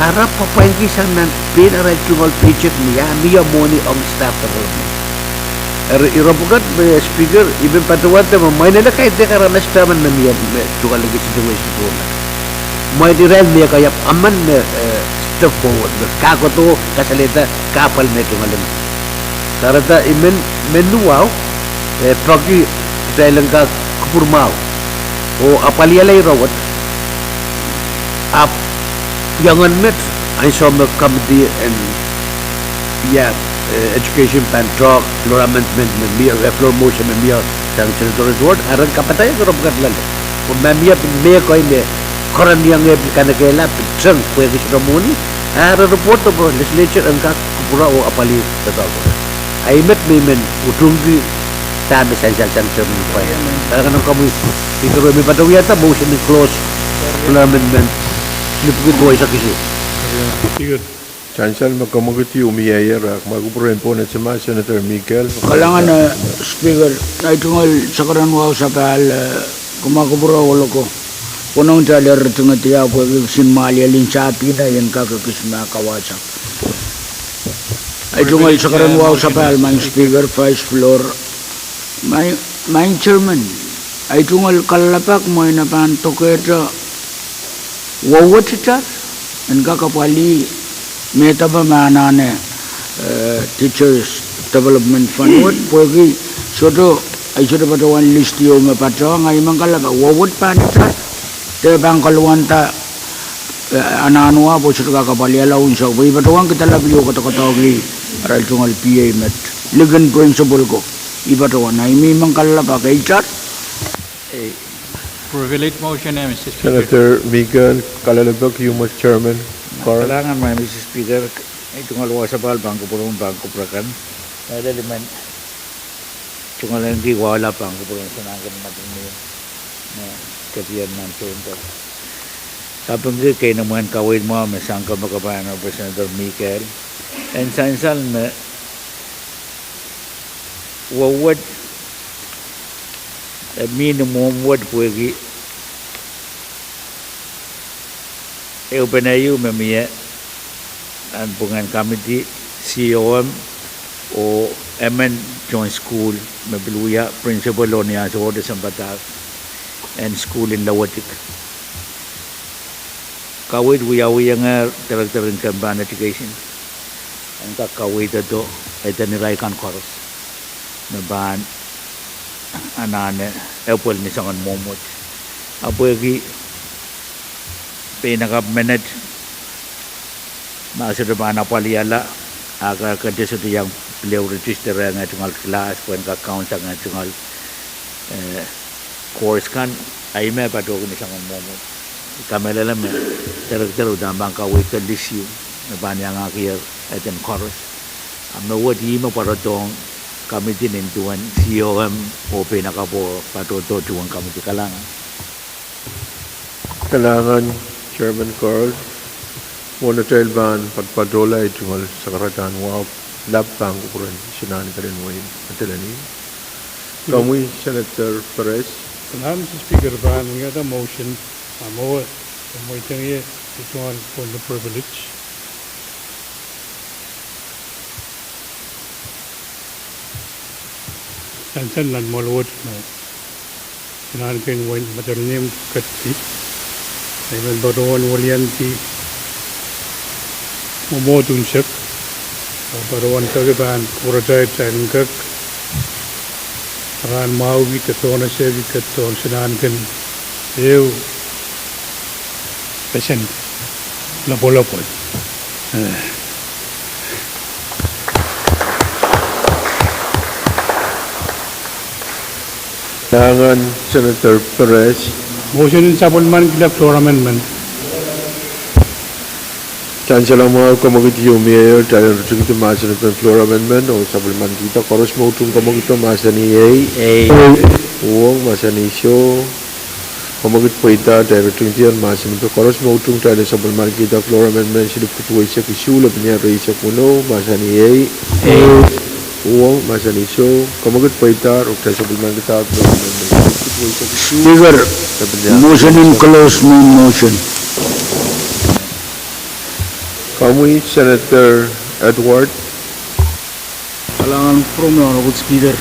a re pahn pwainki sang nan pein arail tungoal paycheck me ia mie mwohni ong staff development. Eri ire pwukat me Speaker, I men patohwanda me mwein ele kaidehk aramas emen me mie me tungoal liki situation tohla. Mwein irail me kak ahpw emen me, eh, step forward, me kak kohdo kasalehda kahpwal me tungoal liki. Kahrehda I men, men wahu, eh, peki kitail en kak kupwurmwahu oh apwalihala ire wet. Ahpw iangen met, ansou me committee en, ia, eh, education pahn talk floor amendment me mie, eh, floor motion me mie sang Senator Edward, a ren kapatahiong ire pwukat loale. Pwe ma mie pil mehkot me keren iang e pil kanekehla pil teng pwehki sohte mwohni, a re report pwe legislature en kak kupwure oh apwalih doadoahk. A ih met me I men utungki dahme sansal sang Chairman Finance. Kalahngan en komwi Speaker, me patohwan wiahda motion en close floor amendment, lipwiki duwau eisek isuh. Sansal me komwi ketido mie, ira, ma kupwuren pwon et sema Senator Mikael. Kalahngan, eh, Speaker, ei tungoal sakaradahn wahu sapahl, eh, kumwa kupwure oh loko. Pwonong kitail eri tingedi pwehki kisin mwahliel en sapwtehn en kak ekis me kawasang. Ei tungoal sakaradahn wahu sapahl, Madam Speaker, Vice Floor, Madam Chairman, ei tungoal kalelapak mwein e pahn dokehte wowet itar en kak apwalih me dahme anahne, eh, Teachers Development Fund wet, pwehki sohte, ei sohte patohwan list ieu me patohng, a I men kalelapak wowet pahn itar, de pahn koluwanda, eh, anahn wah pwe sohte kak apwalihala unsek, pwe I patohwan kihda lap ieu kodokodohki arail tungoal P A met likin principal ko. I patohwan, a I men kalelapak itar. Senator Mikael, kalelapak ieu me Chairman Carl. Kalahngan, Madam Speaker, ei tungoal wahu sapahl pahn kupwuromwi, pahn kupwure kan. Mehlel I men tungoal ahneki wahla pahn kupwuren Senator Madinou, me ketier nan Chamber. Kapingki keinemwe en kaweid mwahu me sang kempoakepahn Senator Mikael en sansal me wowet e mihmi ni mwomw wet pwehki ehupene ieu me mie nan pwungen committee, C O M, oh emen tohn sukuhl me pil wia principal oh ni ansou wet e sounpadahk en sukuhl en Lowetik. Kaweid wiawihongehr Director en Kempe en Education en kak kaweidodo eden irail kan koaros me pahn anahne epwel ni soangen mwomw wet. A pwehki peinakapw menet, ma sohte pahn apwalihala, a ke, ke de sohte iang pil register-ehng eh tungoal class pwe en kak kaunsekeng eh tungoal, eh, course kan, a ih me patohki ni soangen mwomw wet. I kamehlele me Director uhdahn pahn kaweido list ieu me pahn iangahkier eden koaros. A me wet ih me pwarodohng committee nin duwen C O M oh peinakapwo patohdo duwen committee. Kalahngan. Kalahngan, Chairman Carl. Mwohn atail pahn patohla ei tungoal sakaradahn wahu, lap pahn kupwuren Senator Kalen Wayne Madolenihmw. Komwi Senator Perez. Kalahngan, Mister Speaker, pahn wiahda motion, a mwo, mweidehng ie ei tungoal point of privilege. Sansal nan mwoal wet me Senator Kalen Wayne Madolenihmw ketikihdi, I men patohwan weliandi mwomwohd unsek, a patohwan peki pahn kupwuratail kitail en kak rahn mwahuki de donor sehki ketidohn Senator Kalen ehu pesen lopwolopwol. Kalahngan, Senator Perez. Motion en sapwellimanikla floor amendment. Sansal mwahu, kamwekid ieu mie ehu, kitail en ritingdi mahsen en floor amendment oh sapwellimanikihda. Koaros me utung kamwekido mahsanih ei. Uhwong mahsanih soh. Kamwekid pweida, kitail ritingdi mahsen en, koaros me utung, kitail en sapwellimanikihda floor amendment silipwki duweisek isuh, lepin iang rieisek weneu, mahsanih ei. Uhwong mahsanih soh. Kamwekid pweida, oh kitail sapwellimanikihda floor amendment silipwki duweisek isuh. Speaker, motion in closed, main motion. Komwi Senator Edward. Kalahngan en kupwuromwi Honorable Speaker.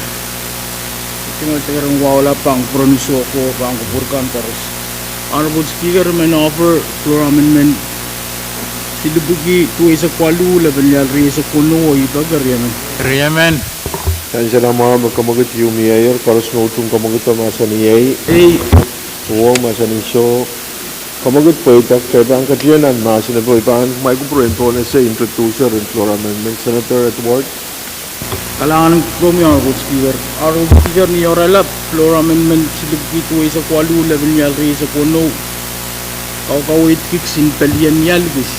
Kemel keren wahula pahn kupwuren uso ko, pahn kupwur kan koaros. Honorable Speaker, I men offer floor amendment silipwki duweisek waluh, lepin iang rieisek weneu, oh I peki riemen. Riemen. Sansal mwahu, me kamwekid ieu mie ehu, koaros me utung kamwekido mahsanih ei. Uhwong mahsanih soh. Kamwekid pweida, kitail pahn ketin nan mahsen en, oh I pahn mwail kupwur en pohnese introducer en floor amendment, Senator Edward. Kalahngan en kupwuromwi Honorable Speaker. Honorable Speaker, ni oaralap floor amendment silipwki duweisek waluh, lepin iang rieisek weneu, kaukaweid kis en pelien iang kis.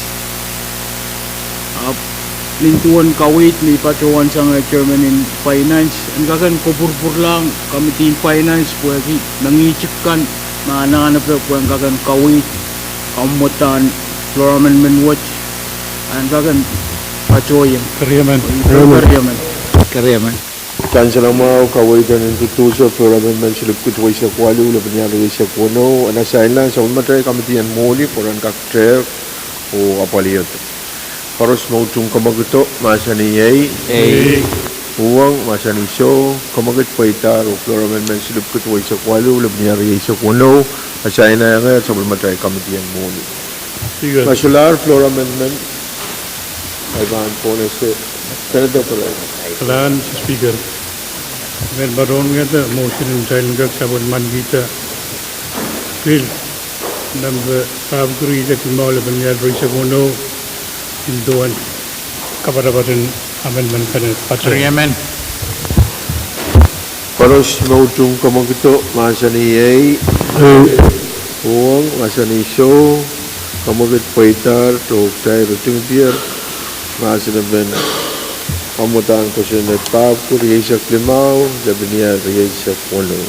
Ahpw nin duwen kaweid me I patohwan sang chairman en finance, en kak en kupwurpwurlahng committee en finance pwehki mengihtik kan me anahnepe pwehn kak en kaweid kamwadahn floor amendment wet, en kak en patohieng. Keriemen. Keriemen. Sansal mwahu, kaweid en introducer floor amendment silipwki duweisek waluh, lepin iang rieisek weneu, en asainla sapwellimatail committee en mwohni pwe ren kak tehk oh apwalihada. Koaros me utung kamwekido mahsanih ei. Uhwong mahsanih soh. Kamwekid pweida, oh floor amendment silipwki duweisek waluh, lepin iang rieisek weneu, asainla iang sapwellimatail committee en mwohni. Speaker. Masulahr floor amendment, I pahn pohnese, Senator Peren. Kalahngan Speaker. I men patohwan wiahda motion en kitail en kak sapwellimanikihda bill number pahieu rieisek limau, lepin iang rieisek weneu, nin duwen kapatapat en amendment kan en patohwan. Riemen. Koaros me utung kamwekido mahsanih ei. Uhwong mahsanih soh. Kamwekid pweidahr, oh kitail ritingdier mahsen en kamwadahn kosonned pahieu rieisek limau, lepin iang rieisek weneu.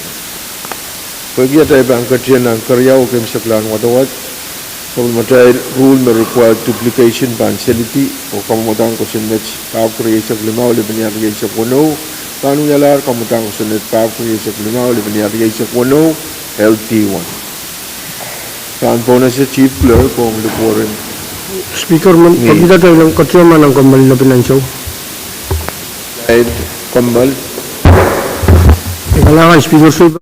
Pwehki atail pahn ketin nan keriau oh keimwseklahn wadawad, sapwellimatail rule me require duplication pahn selidi, oh kamwadahn kosonned pahieu rieisek limau, lepin iang rieisek weneu, pahn wialahr kamwadahn kosonned pahieu rieisek limau, lepin iang rieisek weneu, L D one. Pahn pohnese Chief Clerk ong likuweren. Speaker, men pahn kihda atail en ketido ma nan kommoal lepin ansou. Atail kommoal. Kalahngan Speaker, soh.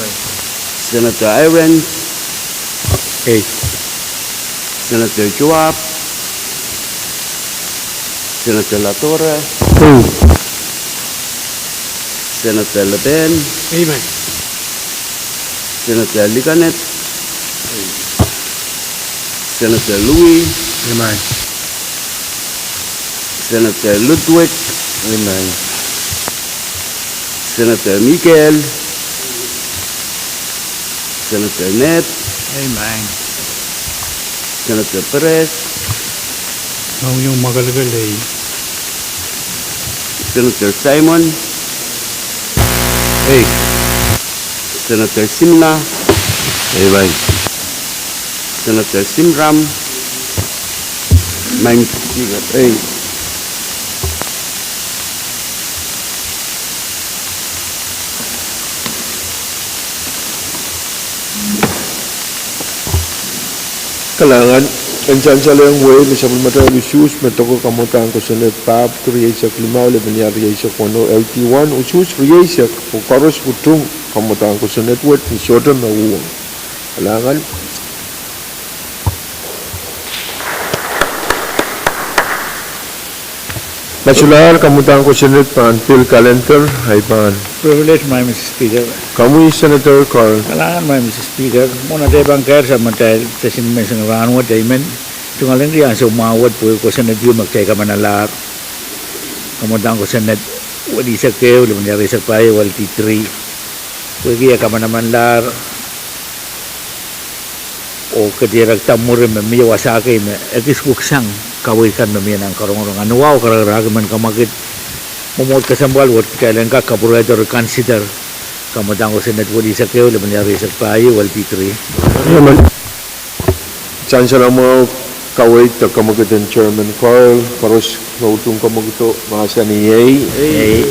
Senator Irons. Ei. Senator Joab. Senator Ladora. Ei. Senator Leben. Amen. Senator Likanet. Senator Louis. Amen. Senator Ludwig. Amen. Senator Mikael. Senator Ned. Amen. Senator Perez. Maing iong mwakelekel ei. Senator Simon. Ei. Senator Simla. Amen. Senator Simram. Maing Speaker. Ei. Kalahngan, en sansal ong wehi me sapwellimatail usuhs me doke kamwadahn kosonned pahpwki rieisek limau, lepin iar rieisek weneu, L T one, usuhs rieisek, oh koaros pwutung kamwadahn kosonned wet ni sohte me uhwong. Kalahngan. Masulahr, kamwadahn kosonned pahn pil kalender, ahi pahn. Privilege, Maing Mister Speaker. Komwi Senator Carl. Kalahngan, Maing Mister Speaker. Mwohn atail pahn kehr sapwellimatail tesimen menseng rahnwet, I men tungoalenki ansou mwahu wet pwehki kosonned ehu me kitail kamanalahr. Kamwadahn kosonned welisek ehu, lepin iar rieisek pahieu, L T three. Pwehki e kamanamanlahr oh ketier ekda mwuri me mie wasa kei me ekis pwuksang kaweid kan me mie nan karongorong. Anuwahu karakarahk men kamwekid, mwomwohd kesempwal wet kitail en kak kapwurehdo reconsider kamwadahn kosonned welisek ehu, lepin iar rieisek pahieu, L T three. Amen. Sansal mwahu kaweid de kamwekid en Chairman Carl, koaros me utung kamwekido mahsanih ei. Ei.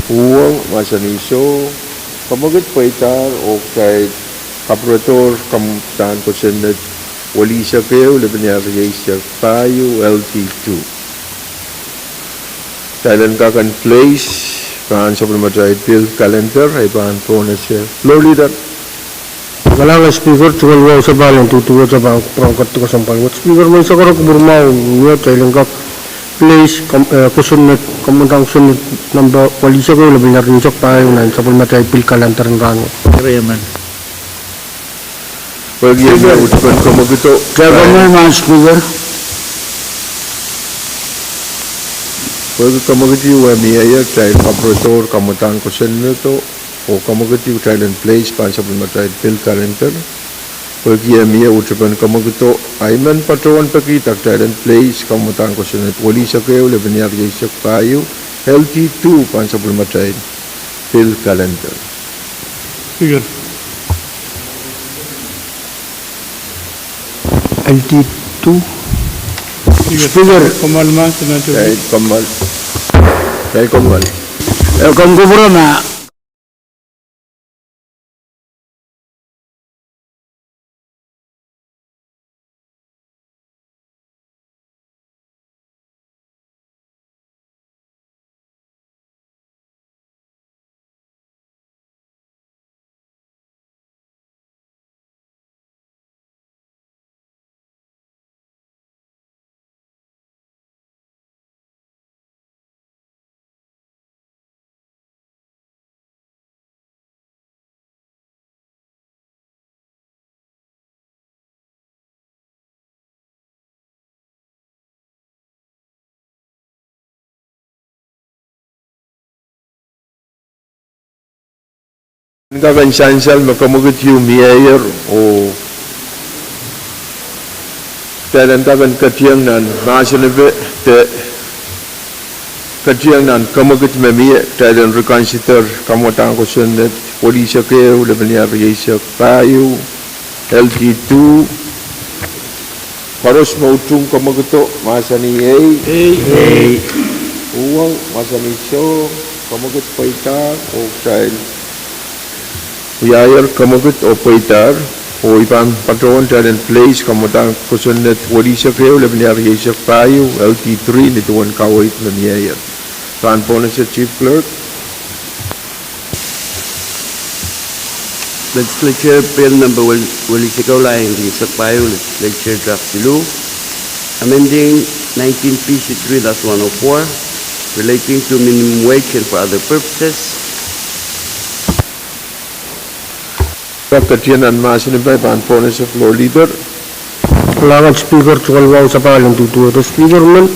Uhwong mahsanih soh. Kamwekid pweidahr oh kitail kapwurehdohr kamwadahn kosonned welisek ehu, lepin iar rieisek pahieu, L T two. Kitail en kak en place pahn sapwellimatail pil kalender, ahi pahn pohnese. Floor Leader. Kalahngan Speaker, tungoal wahu sapahl en duduwehte pahn kupwuramwail kesempwal wet. Speaker, me sakara kupwurmwahu, mie kitail en kak place kam-, eh, kosonned, kamwadahn kosonned number welisek ehu, lepin iar rieisek pahieu nan sapwellimatail pil kalender en rahnwet. Pwehki e mie utupen kamwekido. Kitail komwi, Maing Speaker. Pwehki kamwekid ehu e mieier, kitail kapwurehdohr kamwadahn kosonnedo, oh kamwekid ehu kitail en place pahn sapwellimatail pil kalender. Pwehki e mie utupen kamwekido, I men patohwan pekihda kitail en place kamwadahn kosonned welisek ehu, lepin iar rieisek pahieu, L T two pahn sapwellimatail pil kalender. Speaker. L T two. Speaker. Speaker. Kommoal ma, Senator. Kitail kommoal. Kitail kommoal. Eh, komw kupwure ma. Kitail en kak en sansal me kamwekid ehu mieier oh kitail en kak en ketieng nan mahsen epe de ketieng nan kamwekid me mie, kitail en reconsider kamwadahn kosonned welisek ehu, lepin iar rieisek pahieu, L T two. Koaros me utung kamwekido mahsanih ei. Ei. Uhwong mahsanih soh. Kamwekid pweidahr oh kitail wiahier kamwekid oh pweidahr, oh I pahn patohwan kitail en place kamwadahn kosonned welisek ehu, lepin iar rieisek pahieu, L T three, ni duwen kaweid me mieier. Pahn pohnese Chief Clerk. Legislature Bill number wel-, welisek ehu, lain riehsek pahieu, Legislature Draft siluh, amending nineteen P C three dash one oh four, relating to minimum wage and for other purposes. Pak ketieu nan mahsen en pei pahn pohnese Floor Leader. Kalahngan Speaker, tungoal wahu sapahl en duduwehte Speaker men.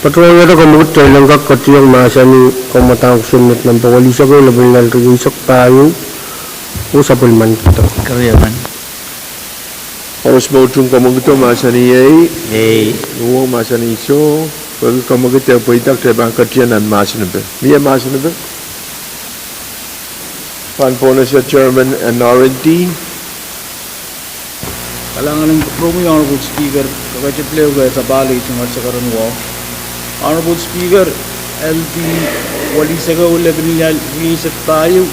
Patohwan iei komwekid kitail en kak ketieng mahsanih Kamwadang Kosonned number welisek ehu, lepin lel rieisek pahieu, oh sapwellimen kitail. Koaros me utung komwekid mahsanih ei. Ei. Uhwong mahsanih soh. Pwehki komwekid pweida, kitail pahn ketieng nan mahsen en pei. Mie mahsen en pei? Pahn pohnese Chairman N R and D. Kalahngan en komwi Honorable Speaker, kakete pil ehu kei sapahl ei tungoal sakaradahn wahu. Honorable Speaker, L D welisek ehu, lepin lel rieisek pahieu,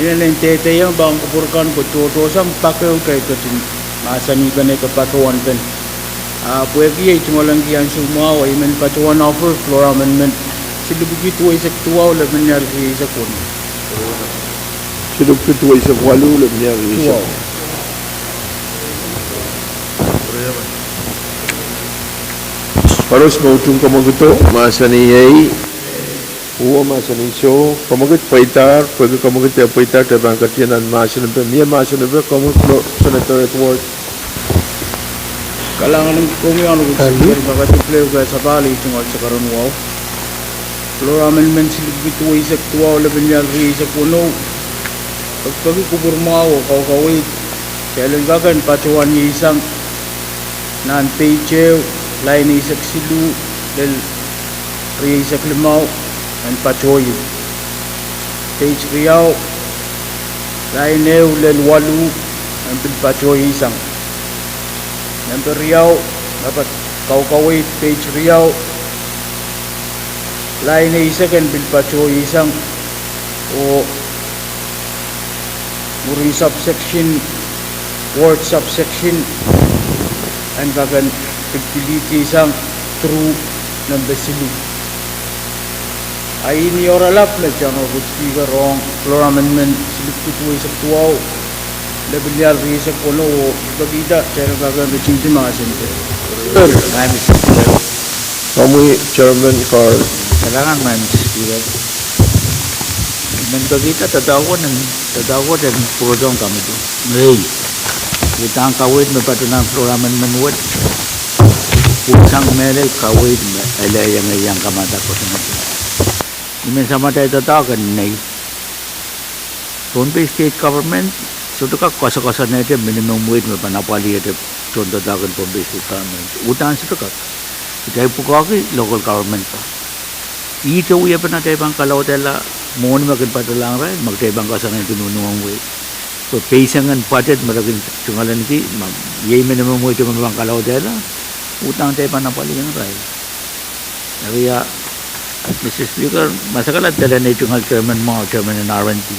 inenen dehdeiong pahn kupwur kan pwe tohtohsang pak ehu kei ketin mahsanihpene, patohwanpen. Ah, pwehki ei tungoal lengki ansou mwahu, I men patohwan offer floor amendment silipwiki duweisek duwau, lepin lel rieisek waluh. Silipwiki duweisek waluh, lepin lel rieisek. Koaros me utung komwekid mahsanih ei. Uhwong mahsanih soh. Komwekid pweidahr, pwehki komwekid pweida, kitail pahn ketieng nan mahsen en pei. Mie mahsen en pei, komwi Floor, Senator Edward. Kalahngan en komwi Honorable Speaker, kakete pil ehu kei sapahl ei tungoal sakaradahn wahu. Floor amendment silipwiki duweisek duwau, lepin lel rieisek weneu, peki kupwur mwahu oh kaukaweid, kitail en kak en patohwan ieisang nan page ehu, lain eisek siluh lel rieisek limau, en patohie. Page riau, lain ehu lel waluh, en pil patohie sang. Nempe riau, me pat kaukaweid, page riau, lain eisek en pil patohie sang, oh mwurin subsection, word subsection, en kak en pil delete sang through nempe siluh. A ih ni oaralap me Honorable Speaker, ong floor amendment silipwiki duweisek duwau, lepin lel rieisek weneu, oh pekihda kitail en kak en ritingdi mahsen en pei. Komwi Chairman Carl. Kalahngan Mister Speaker. I men pekihda doadoahk wet en, doadoahk wet en pwurodohng committee. Ei, udahn kaweid me patohwan floor amendment wet, pwuksang mehlel kaweid me ele iang, iang kamada kosonned. I men samatail doadoahk en nei. Pohnpei State Government sohte kak koasokoasoanehte minimum wage me pahn apwalihete tohndoadoahk en Pohnpei State Government. Udahn sohte kak. Kitail pwukoahki local government kan. Ihte wiepen atail pahn kalaudehla mwohni me kin patohlahng irail, ma kitail pahn koasoanehdi minimum wage. Pwe peisengen budget me re kin tungoalenki, ma iei minimum wage me pahn kalaudehla, udahn kitail pahn apwalihong irail. Eri ia, Mister Speaker, ma sakala dahla nei tungoal chairman mwahu, chairman en R and D.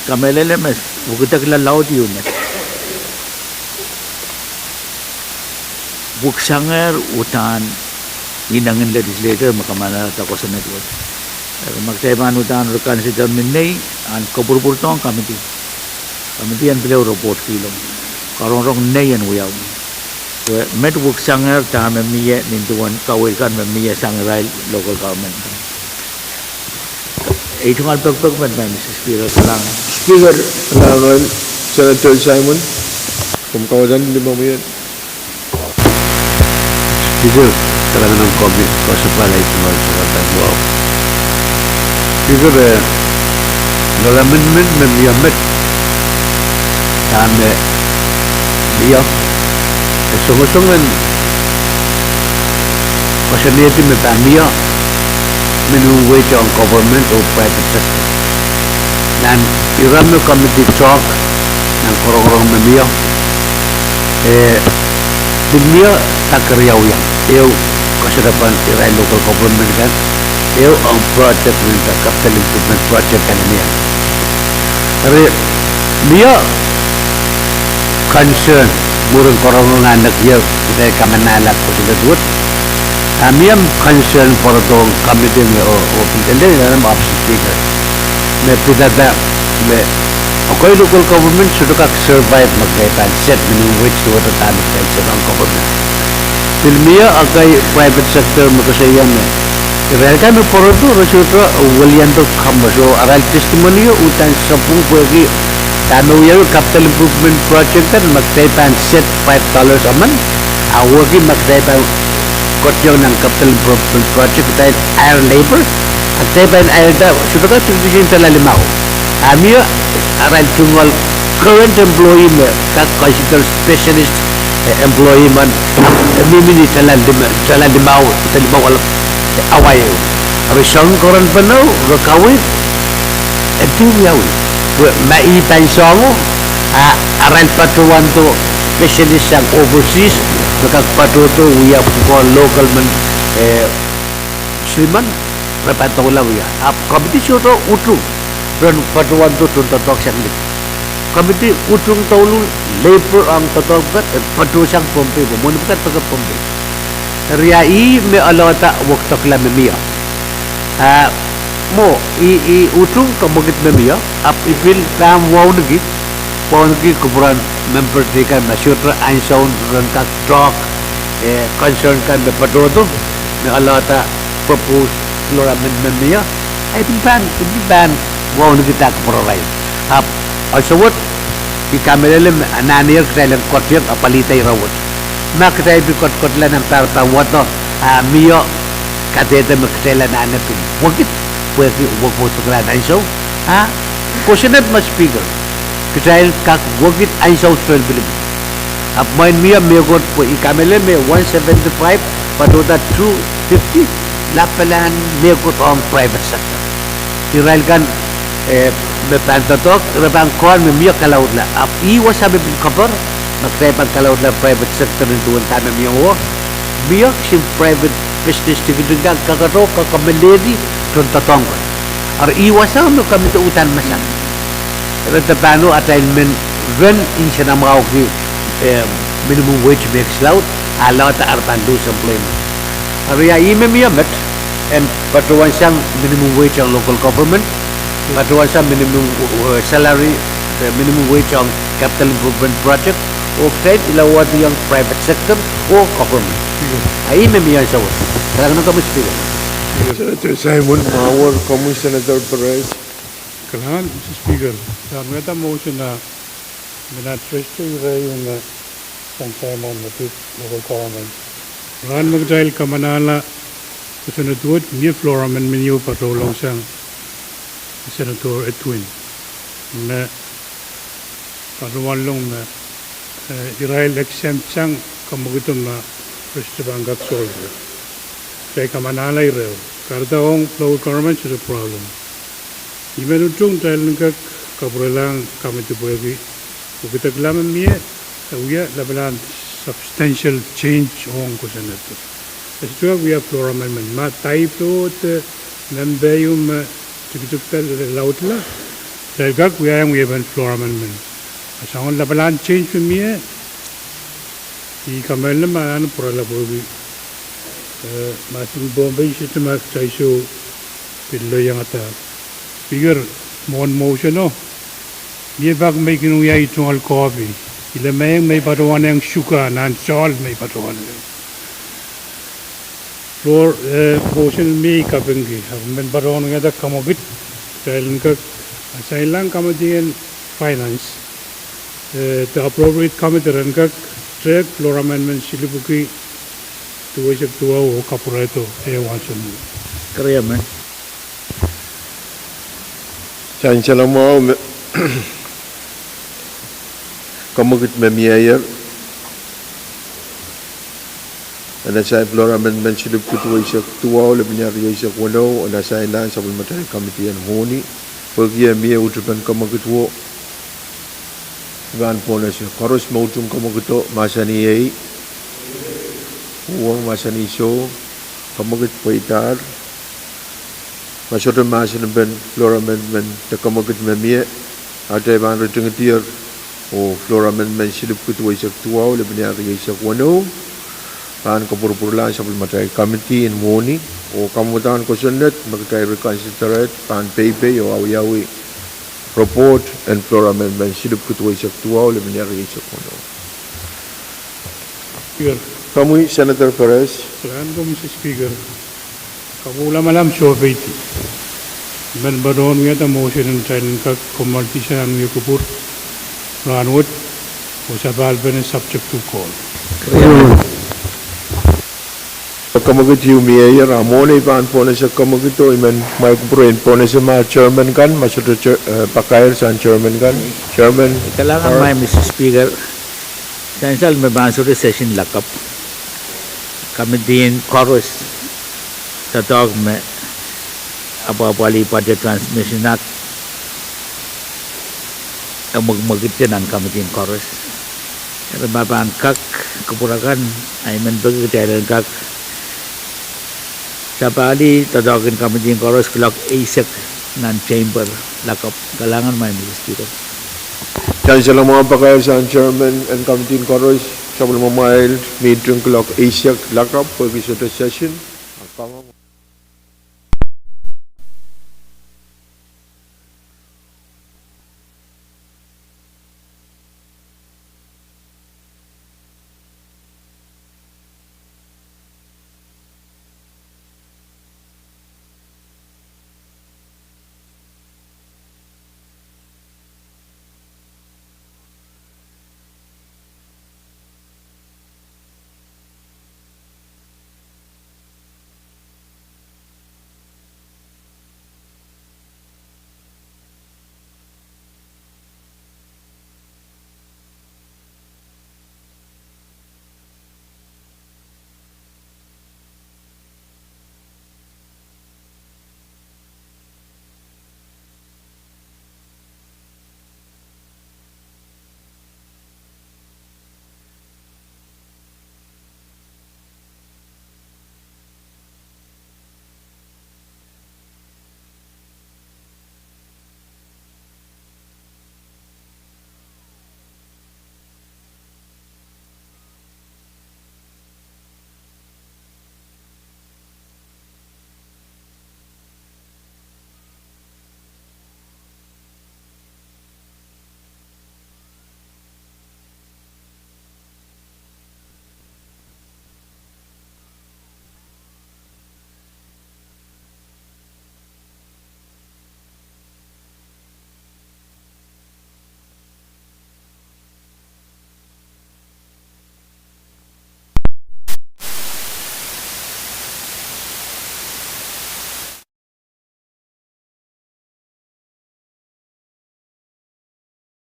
Kamehlele me wekidekla laud ieu me pwuksangehr udahn inengin legislator me kamanahda kosonned wet. Eri ma kitail pahn udahn reconsider mih nei, ahn kopwurupwurdohng committee. Committee en pil ehu report kihlong. Karongrong nei en wiawi. Pwe met pwuksangehr dahme mie nin duwen kaweid kan me mie sang irail local government kan. Ei tungoal pekipek met, Mister Speaker, kalahngan. Speaker, kalahngan Senator Simon, komw kauwada limomwi. Speaker, kalahngan en komwi, koasoia pali ei tungoal sakaradahn wahu. Speaker, eh, loal amendment me mie met, dahme mie, e songosong en koasoanehdi me pahn mie minimum wage ong government oh private sector. Nan ire me committee talk, nan korongorong me mie, eh, pil mie dak riau iang. Ehu koasoanepen irail local government kan, ehu ong project me nda capital improvement project kan mie. Eri mie concern, mwurin korongorong nan nekier, kitail kamanahla kosonned wet. A mie concern pwarodohng committee me, oh, oh, pil dende nan option speaker. Me pidada, me Ekei local government sohte kak survive ma kitail pahn set minimum wage duwehte dahme kitail set ong government. Pil mie ekei private sector me koasoia me irail kan me pwarodo re sohte weliandi komw. So arail testimony o uhdahn sapwung pwehki dahme wiawi capital improvement project kan ma kitail pahn set five dollars emen, a wehwehki ma kitail pahn koasoiong nan capital improvement project kitail hire labor, a kitail pahn hire da sohte kak tikitik en tala limau. A mie arail tungoal current employee me kak consider specialist, eh, employee men, eh, mihmi ni tala lim-, tala limau, tala limau walu, eh, awa ehu. Re soang current pene, re kaweid, e dih wiawi. Pwe ma ih pahn soango, a arail patohwando specialist sang overseas me kak patohdo wia pwukoa local men, eh, silimen, re pahn doula wia. Ahpw committee sohte utung ren patohwando tohn doadoahk sang lih. Committee utung douluhl labor ong doadoahk pwukat, eh, patohsang Pohnpei, pwe mwohn pwukat pekehn Pohnpei. Eri ih me alohda wekidekla me mie. Ah, mwo, ih, ih utung kemwekid me mie, ahpw I pil pahn wauneki, wauneki kupwuren member teikan ma sohte ansoun ren kak talk, eh, concern kan me patohdo, me alohda proposed floor amendment me mie, I pil pahn, I pil pahn wauneki dah kupwurarail. Ahpw ansou wet, I kamehlele me anahnehr kitail en koadokiong apwalihda ire wet. Ma kitail pil koadokoadohla nan pahr pahn wado, a mie kadehde me kitail anahne pil wekid, pwehki wekwekideklahn ansou, a kosonned me Speaker, kitail kak wekid ansou sohte pil pilipil. Ahpw mwein mie mehkot pwe I kamehlele me one seventy-five patohda two fifty, lapalahn mehkot ong private sector. Irail kan, eh, me pahn doadoahk, irail pahn kohla me mie kalaudla. Ahpw ih wasa me pil koapworopwor, ma kitail pahn kalaudla private sector nin duwen dahme mie mwo. Mie kisin private business tikitik kan kakato, kakameledi tohn doadoahk kan. Eri ih wasa me committee uhdahn masak. Re de pahn o atail men ren nsenamwahuki, eh, minimum wage me kis laud, a alohda ar pahn lose employment. Eri ih me mie met, en patohwansang minimum wage ong local government, patohwansang minimum, eh, salary, eh, minimum wage ong capital improvement project, oh kitail ilawadiong private sector oh government. A ih me mie ansou wet. Kalahngan en komwi Speaker. Senator Simon, mwahu komwi Senator Perez. Kalahngan, Mister Speaker. Rahn wet a motion a, me nan Treasury ire ieu me sang Simon me pid local government. Rahn me kitail kamanahla kosonned wet, mie floor amendment ieu patohlong sang Senator Edwin. Me patohwanlong me, eh, irail exempt sang kemwekido me re sohte pahn kak solve. Kitail kamanahla ire, kahrehda ong local government sohte problem. I men utung kitail en kak kapwurelahng committee pwehki wekidekla me mie, e wia lapalahn substantial change ong kosonned. E sohte kak wia floor amendment. Ma typo de member ieu me tikitik da laudla, kitail kak wiahiong wiepen floor amendment. A soangen lapalahn change me mie, I kamehlele me anahn pwurala pwehki, eh, mahsen Pohnpei sohte me kitail sou pil loiangada. Speaker, mwohn motion o, mie pak me I kin wia tungoal copy. I lemehiong me I patohwanehng suka nan salt me I patohwanehng. Floor, eh, motion me I kapingki, ahpw men patohwan wiahda kemwekid, kitail en kak assignlahng committee en finance, eh, de appropriate committee ren kak tehk floor amendment silipwuki duweisek duwau oh kapwurehdo ehu ansou mwo. Keriamen. Sansal mwahu me kemwekid me mieier en assign floor amendment silipwuki duweisek duwau lepin rieisek weneu en assignlahng sapwellimatail committee en mwohni, pwehki e mie utupen kemwekid wo, I pahn pwonese koaros me utung kemwekido mahsanih ei, uhwong mahsanih soh, kemwekid pweidahr. Ma sohte mahsenipen floor amendment de kemwekid me mie, a kitail pahn ritingdier oh floor amendment silipwuki duweisek duwau lepin rieisek weneu pahn kapwurpwurlahng sapwellimatail committee en mwohni, oh kamwadahn kosonned me kitail reconsider pahn peipei oh awiawi report en floor amendment silip kin duweisek duwau limenier rieisek weneu. Speaker. Komwi Senator Perez. Kalahngan ko, Mister Speaker. Kapwuhla lamalam sohpeidi. I men patohwan wiahda motion en kitail en kak kommoaldi sang nan wia kupwur rahnwet, oh sapahl pene subject to call. Kemwekid ieu mieier, a mwohn ei pahn pwonese kemwekid oh I men mwail kupwur en pwonese ma chairman kan, ma sohte chair-, eh, pakair sang chairman kan. Chairman. Kalahngan, Mister Speaker. Sansal me pahn sohte session lakapw, committee en koaros doadoahk me apwahpwalih budget transmission act e mwekmwekidte nan committee en koaros. Eri ma pahn kak, kupwur akan, I men peki kitail en kak sapahlih doadoahk en committee en koaros kuloak eisek nan chamber lakapw. Kalahngan, Mister Speaker. Sansal mwahu pakair sang chairman en committee en koaros, sapwellimamwail meeting kuloak eisek lakapw pwehki sohte session.